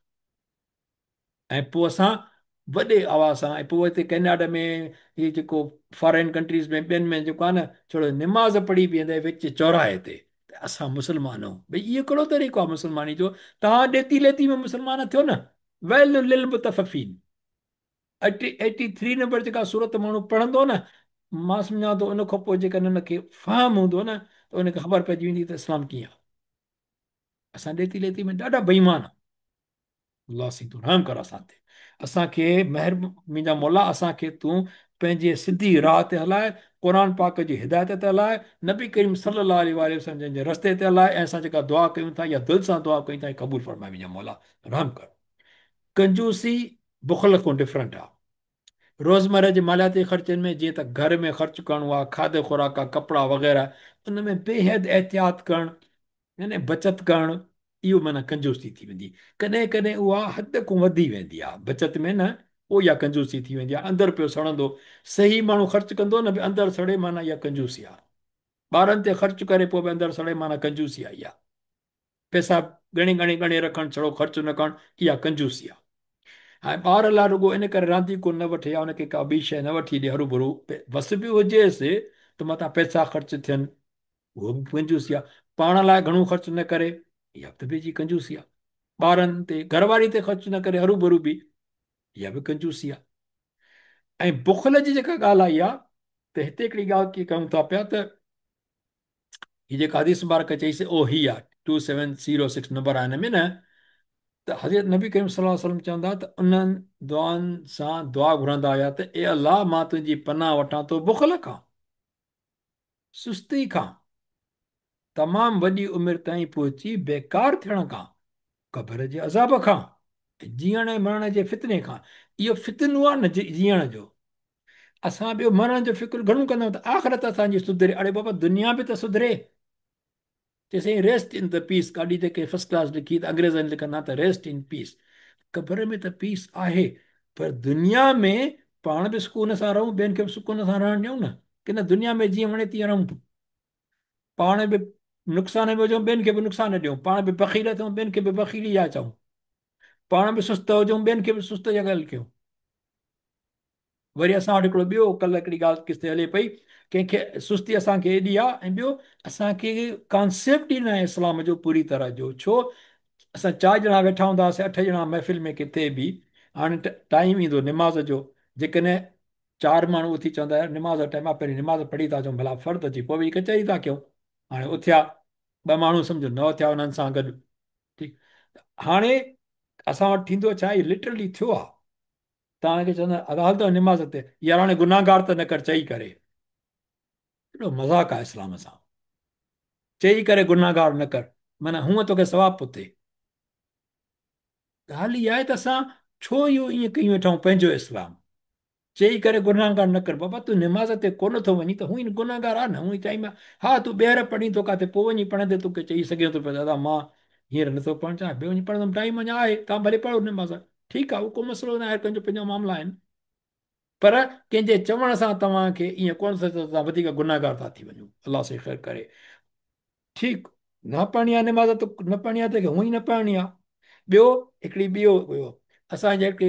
۽ پوء اسان وڏي آواز سان ۽ پوء هتي ڪئناڊا ۾ هي جيڪو فارين ڪنٽريز ۾ ٻين ۾ جيڪو آهي نه ڇڙو نماز پڙهي بيهندي وچ چوراهي تي ته اسان مسلمان آهيون ڀئي اهو ڪهڙو طريقو آهي مسلماني جو توهان ڏيتي ليتي ۾ مسلمان ٿيو نه ويل للمطففين 83 نمبر جيڪا سورت ماڻهو پڙهندو نه مان سمجهان ٿو ان کان پوء جيڪڏهن ان کي فهم هوندو نه ته ان کي خبر پئجي ويندي ته اسلام ڪيئن آهي اسان ڏيتي ليتي ۾ ڏاڍا بيمان آهيون. الله سائين تون رحم ڪر اسان تي اسان کي مهر منهنجا مولا اسان کي تون پنهنجي سڌي راهه تي هلاء قرآن پاڪ جي هدايت تي هلاء نبي ڪريم صلي الله عليه واٰله وسلم جن جي رستي تي هلاء ۽ اسان جيڪا دعا ڪيون ٿا يا دل سان دعا ڪيون ٿا قبول فرماء منهنجا مولا رحم ڪر. ڪنجوسي بخل کان ڊفرنٽ آ. روزمره جي مالياتي خرچن ۾ جيئن ته گهر ۾ خرچ ڪرڻو آ، کاڌ خوراڪ آ، ڪپڙا وغيره ان ۾ بيحد احتياط ڪرڻ يعني بچت ڪرڻ اهو معنيٰ ڪنجوسي ٿي ويندي. ڪڏهن ڪڏهن اها حد کان وڌي ويندي آهي. بچت ۾ نه پوء اها ڪنجوسي ٿي ويندي آهي. اندر پيو سڙندو. صحيح ماڻهو خرچ ڪندو نه به اندر سڙي معنيٰ اها ڪنجوسي آهي. ٻارن تي خرچ ڪري پوء به اندر سڙي معنيٰ ڪنجوسي آهي اها. پئسا ڳڻي ڳڻي ڳڻي رکڻ ڇڙو خرچ نه ڪرڻ اها ڪنجوسي آهي. هاڻي ٻار لاء رڳو ان ڪري رانديڪو نه وٺي يا ان کي ڪا ٻي شيء نه وٺي ڏي هروڀرو وس به هجيس ته متان پئسا خرچ ٿين اهو به ڪنجوسي آهي. پاڻ لاء گهڻو خرچ نه ڪري، اها به ته جي ڪنجوسي آهي. ٻارن تي، گهر واري تي خرچ نه ڪري هروڀرو به، اها به ڪنجوسي آهي. ۽ بخل جي جيڪا ڳالهه آئي آهي ته هتي هڪڙي ڳالهه ڪي ڪيون ٿا پيا ته هي جيڪا حديث مبارڪ چئي سي او هي آهي 2706 نمبر آهي هن ۾ نه ته حضرت نبي ڪريم صلي الله عليه وسلم چوندا ته انهن دعائن سان دعا گهرندا هيا ته اي الله مان تنهنجي پناهه وٺان ٿو بخل کان. سستي کان تمام وڏي عمر تائين پهچي بيڪار ٿيڻ کان، قبر جي عذاب کان ۽ جيئڻ ۽ مرڻ جي فتني کان. اهو فتنو آهي نه جيئڻ جو. اسان ٻيو مرڻ جو فڪر گهڻو ڪندا آهيون ته آخرت اسان جي سڌري. اڙي بابا دنيا به ته سڌري. چي سائين ريسٽ ان the پيس گاڏي تي ڪنهن فرسٽ ڪلاس لکي ته انگريزن لکندا ته ريسٽ ان پيس قبر ۾ ته پيس آهي پر دنيا ۾ پاڻ به سڪون سان رهون ٻين کي به سڪون سان رهڻ ڏيون نه ڪي نه دنيا ۾ جيئن وڻي تيئن رهون پاڻ به نقصان ۾ هجون ٻين کي به نقصان ڏيون پاڻ به بخيل ٿيون ٻين کي به بخيلي جا چئون پاڻ به سست هجون ٻين کي به سست جا ڳالهه ڪيون وري اسان وٽ هڪڙو ٻيو ڪلهه هڪڙي ڳالهه ڪٿي هلي پئي ڪنهن کي سستي اسان کي ايڏي آ ۽ ٻيو اسان کي ڪانسيپٽ ئي ناهي اسلام جو پوري طرح جو ڇو اسان چار ڄڻا ويٺا هوندا هئاسين اٺ ڄڻا محفل ۾ ڪٿي به هاڻي ٽائيم ايندو نماز جو جيڪڏهن چار ماڻهو اٿي چوندا يار نماز جو ٽائيم آ پهرين نماز پڙهي ٿا اچون ڀلا فرض اچي پوء ويهي ڪچهري ٿا ڪيون هاڻي اٿيا ٻه ماڻهو سمجهو نه اٿيا انهن سان گڏ ٺيڪ هاڻي اسان وٽ ٿيندو ڇا هي لٽرلي ٿيو آ توهان کي چوندا ادا هل ته نماز تي يار هاڻي گناهگار ته نه ڪر چئي ڪري ڪيڏو مذاق آهي اسلام سان چئي ڪري گناهگار نه ڪر معنيٰ هونء توکي ثواب پيو ٿئي ڳالهه اها آهي ته اسان ڇو اهو ائين ڪيون ويٺا آهيون پنهنجو اسلام چئي ڪري گناهگار نه ڪر بابا تون نماز تي ڪونه ٿو وڃين ته هونئن گناهگار آ نه هونئن ٽائيم ها تون ٻيهر پڙهين ٿو ڪاٿي پوء وڃي پڙهندي توکي چئي سگهين ٿو پيو دادا مان هينئر نٿو پڙهڻ چاهيان ٻيو وڃي پڙهندم ٽائيم اڃا آهي توهان ڀلي پڙهو نماز ٺيڪ آ اهو ڪو مسئلو ناهي هر ڪنهن جو پنهنجا معاملا آهن. پر ڪنهن جي چوڻ سان توهان کي ائين ڪونه ٿو ته توهان وڌيڪ گنهگار ٿا ٿي وڃو. الله سائين خير ڪري. ٺيڪ نه پڙهڻي آهي نماز ته نه پڙهڻي آهي ته هونئن ئي نه پڙهڻي آهي. ٻيو هڪڙي ٻيو هيو اسان جي هڪ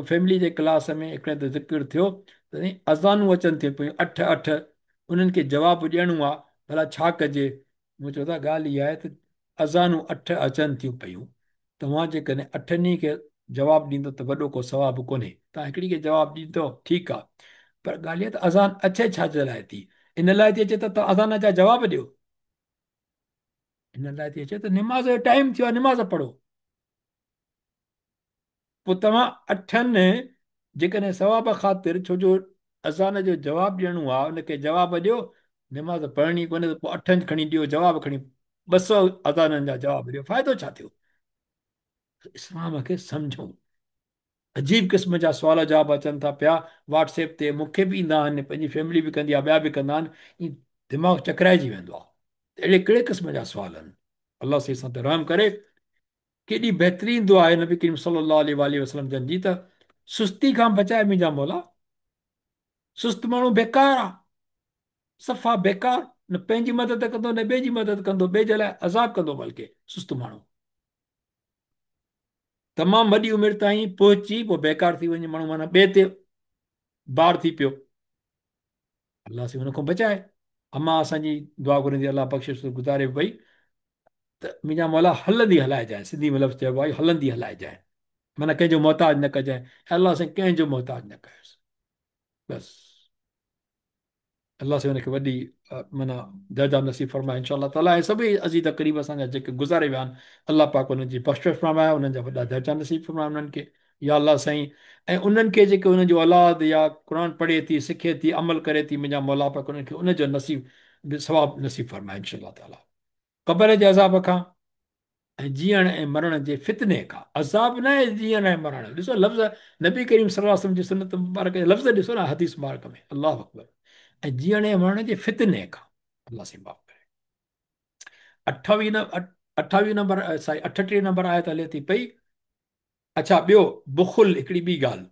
فيملي جي ڪلاس ۾ هڪڙي هنڌ ذڪر ٿيو ته سائين اذانون اچن ٿيون پيون اٺ اٺ انهن کي جواب ڏيڻو آهي ڀلا ڇا ڪجي؟ مون چيو ته ڳالهه اها آهي ته اذانون اٺ اچن ٿيون پيون توهان جيڪڏهن اٺن ئي کي جواب ڏيندو ته وڏو ڪو ثواب ڪونهي توهان هڪڙي کي جواب ڏيندو ٺيڪ آهي پر ڳالهه اها ته اذان اچي ڇا جي لاء ٿي ان لاء ٿي اچي ته توهان اذان جا جواب ڏيو ان لاء ٿي اچي ته نماز جو ٽائيم ٿيو آهي نماز پڙهو پوء توهان اٺن جيڪڏهن ثواب خاطر ڇو جو اذان جو جواب ڏيڻو آهي ان کي جواب ڏيو نماز پڙهڻي ڪونهي ته پوء اٺن کڻي ڏيو جواب کڻي 200 اذانن جا جواب ڏيو فائدو ڇا ٿيو؟ اسلام کي سمجهون. عجيب قسم جا سوال جواب اچن ٿا پيا واٽس ايپ تي مون کي به ايندا آهن پنهنجي فيملي به ڪندي آهي ٻيا به ڪندا آهن ائين دماغ چڪرائجي ويندو آهي ته اهڙي ڪهڙي قسم جا سوال آهن الله سائين اسان تي رحم ڪري. ڪيڏي بهترين دعا آهي نبي ڪريم صلي الله عليه واٰله وسلم جن جي ته سستي کان بچائي منهنجا مولا سست ماڻهو بيڪار آ صفا بيڪار نه پنهنجي مدد ڪندو نه ٻئي جي مدد ڪندو ٻئي جي لاء عذاب ڪندو بلڪه سست ماڻهو تمام وڏي عمر تائين پهچي پوء بيڪار ٿي وڃي ماڻهو معنيٰ ٻئي تي بار ٿي پيو الله سائين ان کان بچائي. امان اسان جي دعا گهرندي الله بخشش گذاري وئي ته منهنجا مولا هلندي هلائجانء سنڌي ۾ لفظ چئبو آهي هلندي هلائجانء معنيٰ ڪنهن جو محتاج نه ڪجانء اي الله سائين ڪنهن جو محتاج نه ڪيس بس الله سائين ان کي وڏي معنيٰ درجا نصيب فرمائي انشاء الله تعالٰي ۽ سڀئي عزيز قريب اسان جا جيڪي گذاري ويا آهن الله پاڪ انهن جي بخشش فرمائي انهن جا وڏا درجا نصيب فرمائي انهن کي يا الله سائين ۽ انهن کي جيڪي انهن جو اولاد يا قرآن پڙهي ٿي سکي ٿي عمل ڪري ٿي منهنجا مولا پاڪ انهن کي ان جو نصيب به ثواب نصيب فرمائي انشاء الله تعالٰي قبر جي عذاب کان ۽ جيئڻ ۽ مرڻ جي فتني کان عذاب نه آهي جيئڻ ۽ مرڻ ڏسو لفظ نبي ڪريم صلي الله عليه وسلم جي سنت مبارڪ جا لفظ ڏسو نه حديث مبارڪ ۾ الله اڪبر ۽ جيئڻ ۽ مرڻ جي فتني کان الله سائين معاف ڪري 28 28 نمبر سوري 38 نمبر آيت هلي ٿي پئي اڇا ٻيو بخل هڪڙي ٻي ڳالهه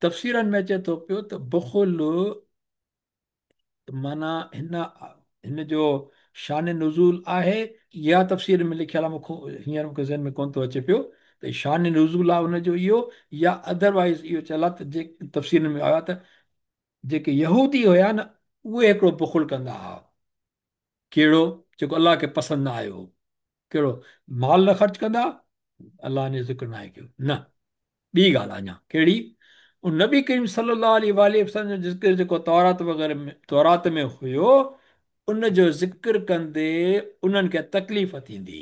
تفسيرن ۾ اچي ٿو پيو ته بخل معنيٰ هن هن جو شان نزول آهي يا تفسير ۾ لکيل آهي مونکي هينئر مونکي ذهن ۾ ڪونه ٿو اچي پيو ته شان نزول آهي ان جو اهو يا ادروائز اهو چيل آهي ته جي تفسيرن ۾ آيو آهي ته جيڪي يهودي هيا نه اهي هڪڙو بخل ڪندا هئا ڪهڙو جيڪو الله کي پسند نه آيو هو ڪهڙو مال نه خرچ ڪندا الله ان جو ذڪر ناهي ڪيو نه ٻي ڳالهه اڃا ڪهڙي ان نبي ڪريم صلي الله عليه واٰله وسلم جو ذڪر جيڪو تورات وغيره ۾ تورات ۾ هيو ان جو ذڪر ڪندي انهن کي تڪليف ٿيندي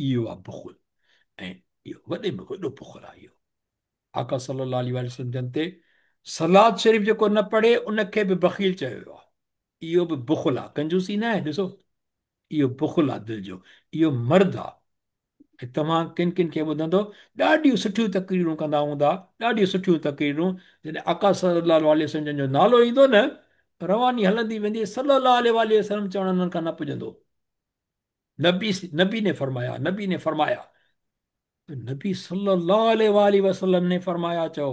اهو آهي بخل ۽ اهو وڏي ۾ وڏو بخل آهي اهو آقا صلي الله عليه واٰله وسلم جن تي صلات شريف جيڪو نه پڙهي ان کي به بخيل چيو ويو آهي اهو به بخل آهي ڪنجوسي نه آهي ڏسو اهو بخل آهي دل جو اهو مرض آهي ۽ توهان ڪن ڪن کي ٻڌندو ڏاڍيون سٺيون تقريرون ڪندا هوندا ڏاڍيون سٺيون تقريرون جڏهن آقا صلي الله عليه وسلم جن جو نالو ايندو نه رواني هلندي ويندي صلي الله عليه واٰله وسلم چوڻ انهن کان نه پڄندو نبي نبي ني فرمايا نبي ني فرمايا نبي صلي الله عليه واٰله وسلم ني فرمايا چئو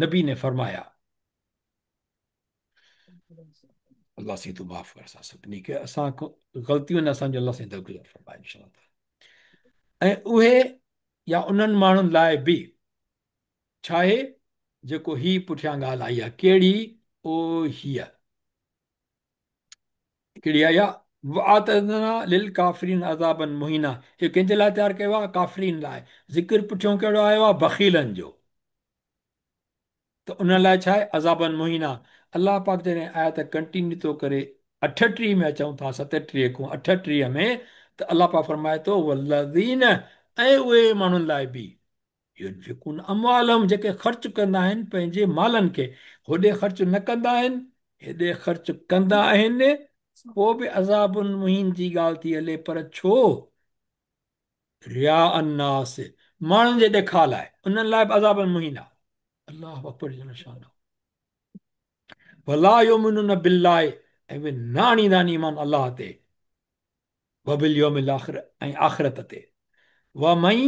نبي ني فرمايا الله سائين تون معاف ڪر اسان سڀني کي اسان کان غلطيون آهن اسان جو الله سائين درگذر فرمائي انشاء الله ۽ اهي يا انهن ماڻهن لاء به ڇا آهي جيڪو هي پٺيان ڳالهه آئي آهي ڪهڙي او هيء ڪهڙي آئي آهي واعتدنا للڪافرين عذابا مهينا اهو ڪنهن جي لاء تيار ڪيو آهي ڪافرين لاء ذڪر پٺيون ڪهڙو آيو آهي بخيلن جو ته انهن لاء ڇا آهي؟ عذابا مهينا. الله پاڪ جڏهن آيت ڪنٽينيو ٿو ڪري 38 ۾ اچون ٿا 37 کان 38 ۾ ته الله پاڪ فرمائي ٿو والذين ۽ اهي ماڻهن لاء به ينفقون اموالهم جيڪي خرچ ڪندا آهن پنهنجي مالن کي هوڏي خرچ نه ڪندا آهن هيڏي خرچ ڪندا آهن پوء به عذاب مهين جي ڳالهه ٿي هلي پر ڇو رياء الناس ماڻهن جي ڏيکاء لاء انهن لاء به عذاب مهين آهي الله اڪبر جل شانه ولا يؤمنون بالله ۽ اهي نه آڻيندا آهن ايمان الله تي وباليوم الاخر ۽ آخرت تي ومن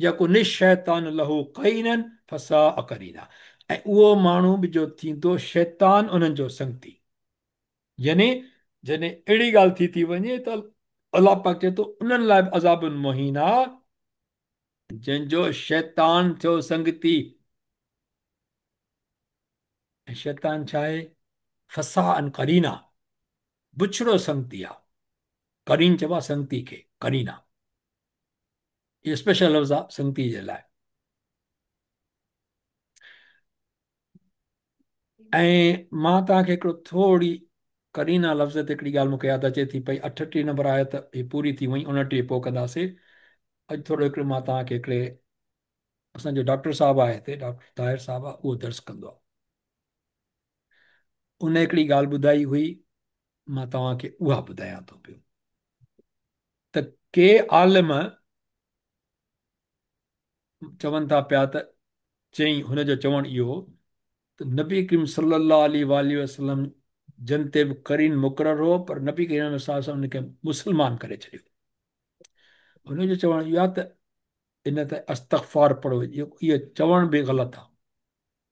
يڪن الشيطان له قرينا فساء قرينا ۽ اهو ماڻهو به جو ٿيندو شيطان انهن جو سنگتي. يعني جڏهن اهڙي ڳالهه ٿي ٿي وڃي ته الله پاڪ چئي ٿو انهن لاء به عذاب مهين آ جن جو شيطان ٿيو سنگتي. ۽ شيطان ڇا آهي؟ فساء قرينا، بڇڙو سنگتي آ. قرين چئبو آ سنگتي کي، قرينا اهو اسپيشل لفظ آ سنگتي جي لاء. ۽ مان توهان کي هڪڙو ٿوري قرينا لفظ تي هڪڙي ڳالهه مون کي ياد اچي ٿي پئي. 38 نمبر آيت هي پوري ٿي وئي، 29 پوء ڪنداسي. اڄ ٿورو هڪڙو مان توهان کي هڪڙي اسان جو ڊاڪٽر صاحب آهي هتي، ڊاڪٽر طاهر صاحب آهي، اهو درس ڪندو آهي. ان هڪڙي ڳالهه ٻڌائي هئي، مان توهان کي اها ٻڌايان ٿو پيو ته ڪي عالم چون ٿا پيا ته چئين، هن جو چوڻ اهو هو ته نبي ڪريم صلي الله عليه واٰله وسلم جن تي به قرين مقرر هو، پر نبي ڪريم صلي الله عليه وسلم ان کي مسلمان ڪري ڇڏيو. هن جو چوڻ اهو آهي ته ان تي استغفار پڙهو، اهو چوڻ به غلط آهي.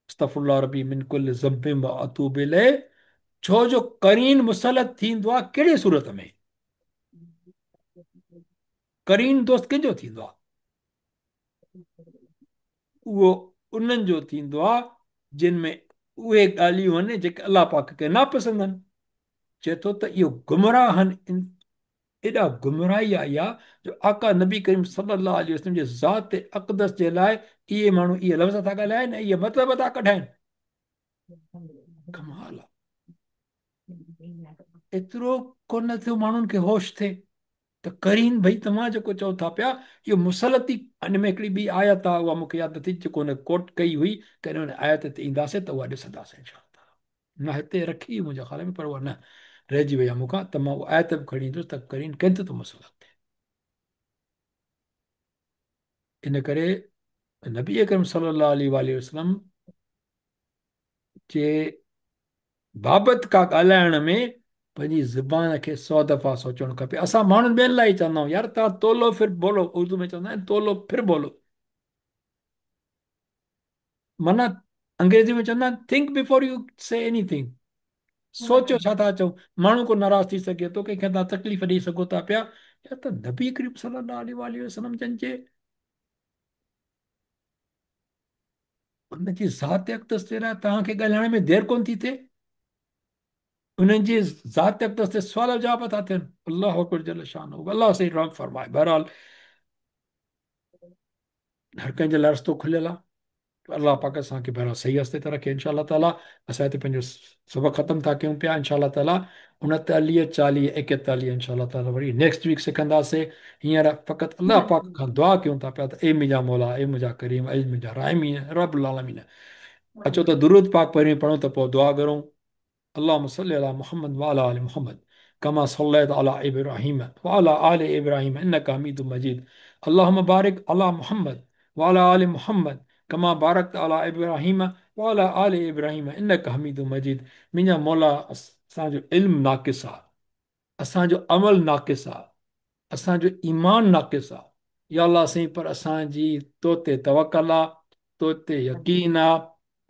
استغفر الله ربي من ڪل ذنب و اتوب اليه، ڇو جو قرين مسلط ٿيندو آهي ڪهڙي صورت ۾؟ قرين دوست ڪنهن جو ٿيندو آهي؟ اهو انهن جو ٿيندو آهي جن ۾ اهي ڳالهيون آهن جيڪي الله پاڪ کي ناپسند آهن. چئي ٿو ته اهو گمراهن ايڏا گمراهي آئي آهي جو آقا نبي ڪريم صلي الله عليه وسلم جي ذات اقدس جي لاء اهي ماڻهو اهي لفظ ٿا ڳالهائن ۽ اهي مطلب ٿا ڪڍائن. ڪمال آهي، ايترو ڪونه ٿيو ماڻهن کي هوش ٿئي ته قرين ڀئي توهان جيڪو چئو ٿا پيا اهو مسلطي. ان ۾ هڪڙي ٻي آيت آهي، اها مون کي ياد نٿي، جيڪو هن ڪوٽ ڪئي هئي، ڪڏهن ان آيت تي اينداسين ته اها ڏسنداسين انشاء الله تعاليٰ. نه هتي رکي هئي منهنجي خيال ۾ پر اها نه رهجي وئي آهي مون کان، ته مان اها آيت به کڻي ايندس ته قرين ڪنهن تي ٿو مسلط ٿئي. ان ڪري نبي اڪرم صلي الله عليه واٰله وسلم جي بابت ڪا ڳالهائڻ ۾ پنهنجي زبان کي 100 دفعا سوچڻ کپي. اسان ماڻهن ٻين لاء ئي چوندا آهيون يار توهان تولو ڦر بولو، اردو ۾ چوندا آهن تولو ڦر بولو، معنيٰ انگريزي ۾ چوندا آهن think before you say anything, سوچو ڇا ٿا چئو، ماڻهو ڪو ناراض ٿي سگهي ٿو، ڪنهن کي توهان تڪليف ڏئي سگهو ٿا پيا. يا ته نبي ڪريم صلي الله عليه واٰله وسلم جن جي ان جي ذات اقدس جي لاء توهان کي ڳالهائڻ ۾ دير ڪونه ٿي ٿئي، انهن جي ذات اقدس تي سوال جواب ٿا ٿين. الله اڪبر جل شانه، الله سائين رحم فرمائي. بهرحال هر ڪنهن جي لاء رستو کليل آهي، الله پاڪ اسان کي بهرحال صحيح رستي تي رکي انشاء الله تعالي. اسان هتي پنهنجو سبق ختم ٿا ڪيون پيا انشاء الله تعالي. 39، 40، 41 انشاء الله تعالي وري نيڪسٽ ويڪ سکنداسي. هينئر فقط الله پاڪ کان دعا ڪيون ٿا پيا ته اي منهنجا مولا، اي منهنجا ڪريم، اي منهنجا راحمين رب العالمين. اچو ته درود پاڪ پهرين پڙهون ته پوء دعا گهرون. اللهم صل علي محمد وعلى آل محمد كما صليت على ابراهيم وعلى آل ابراهيم انك حميد مجيد. اللهم بارك على محمد وعلى آل محمد كما باركت على ابراهيم وعلى آل ابراهيم انك حميد مجيد. منهنجا مولا اسان جو علم ناقص آ، اسان جو عمل ناقص آ، اسان جو ايمان ناقص آ يا الله سائين، پر اسان جي تو تي توڪل آ، تو تي يقين آ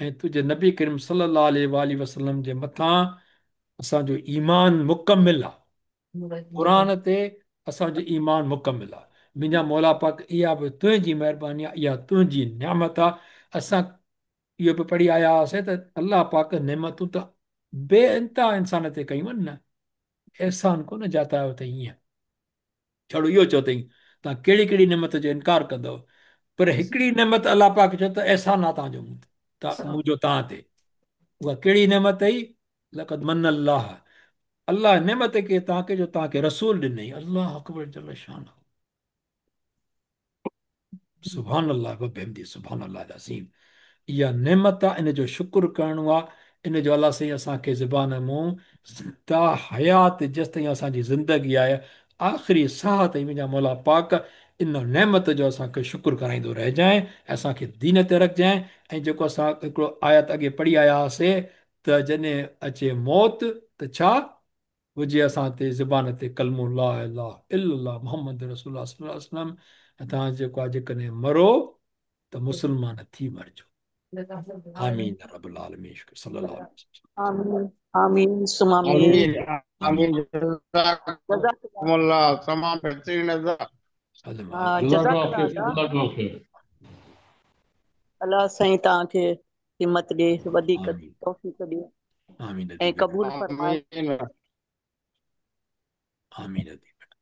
۽ تنهنجي نبي ڪريم صلي الله عليه واٰله وسلم جي مٿان اسان جو ايمان مڪمل آ، قرآن تي اسان جو ايمان مڪمل آ. منهنجا مولا پاڪ اها به تنهنجي مهرباني آ، اها تنهنجي نعمت آ. اسان اهو به پڙهي آيا هئاسين ته الله پاڪ نعمتون ته بي انتها انسان تي ڪيون آهن نه، احسان ڪونه جاتايو اٿئي ائين ڇڙو اهو چيو اٿئي توهان ڪهڙي ڪهڙي نعمت جو انڪار ڪندؤ، پر هڪڙي نعمت الله پاڪ چيو ته احسان آ توهان جو منهنجو توهان تي، اها ڪهڙي نعمت اٿئي؟ لقد من الله، الله نعمت ڪئي توهان کي جو توهان کي رسول ڏنئي. الله اڪبر جل شانه، سبحان الله وبحمده سبحان الله العظيم. اها نعمت آ، ان جو شڪر ڪرڻو آ، ان جو الله سائين اسان کي زبان مون تا حيات جيستائين اسان جي زندگي آهي آخري ساهه تائين منهنجا مولا پاڪ ان نعمت جو اسان کي شڪر ڪرائيندو رهجانء ۽ اسان کي دين تي رکجانء. ۽ جيڪو اسان هڪڙو آيت اڳي پڙهي آيا هئاسي ته جڏهن اچي موت ته ڇا هجي اسان تي زبان تي ڪلمو لا اله الا الله محمد رسول الله صلي الله عليه وسلم. ۽ توهان جيڪو آهي جيڪڏهن مرو ته مسلمان ٿي مرجو. आमीन रब्बुल आलमीन। शुक्र सल्लल्लाहु अलैहि वसल्लम। आमीन आमीन सुम आमीन। आमीन आमीन। जज़ाकल्लाह। जज़ाकुमुल्लाह, तमामु बहितरीन अदा। हा, जज़ाकल्लाह जज़ाकल्लाह खैर, अदा। जज़ाकल्लाह खैर। अलाह साईं तव्हांखे हिमत ॾे, वधीक आमीन तौफ़ीक़ ॾे आमीन अदी ऐं बेटा। क़बूल फरमाए। आमीन। आमीन अदी बेटा।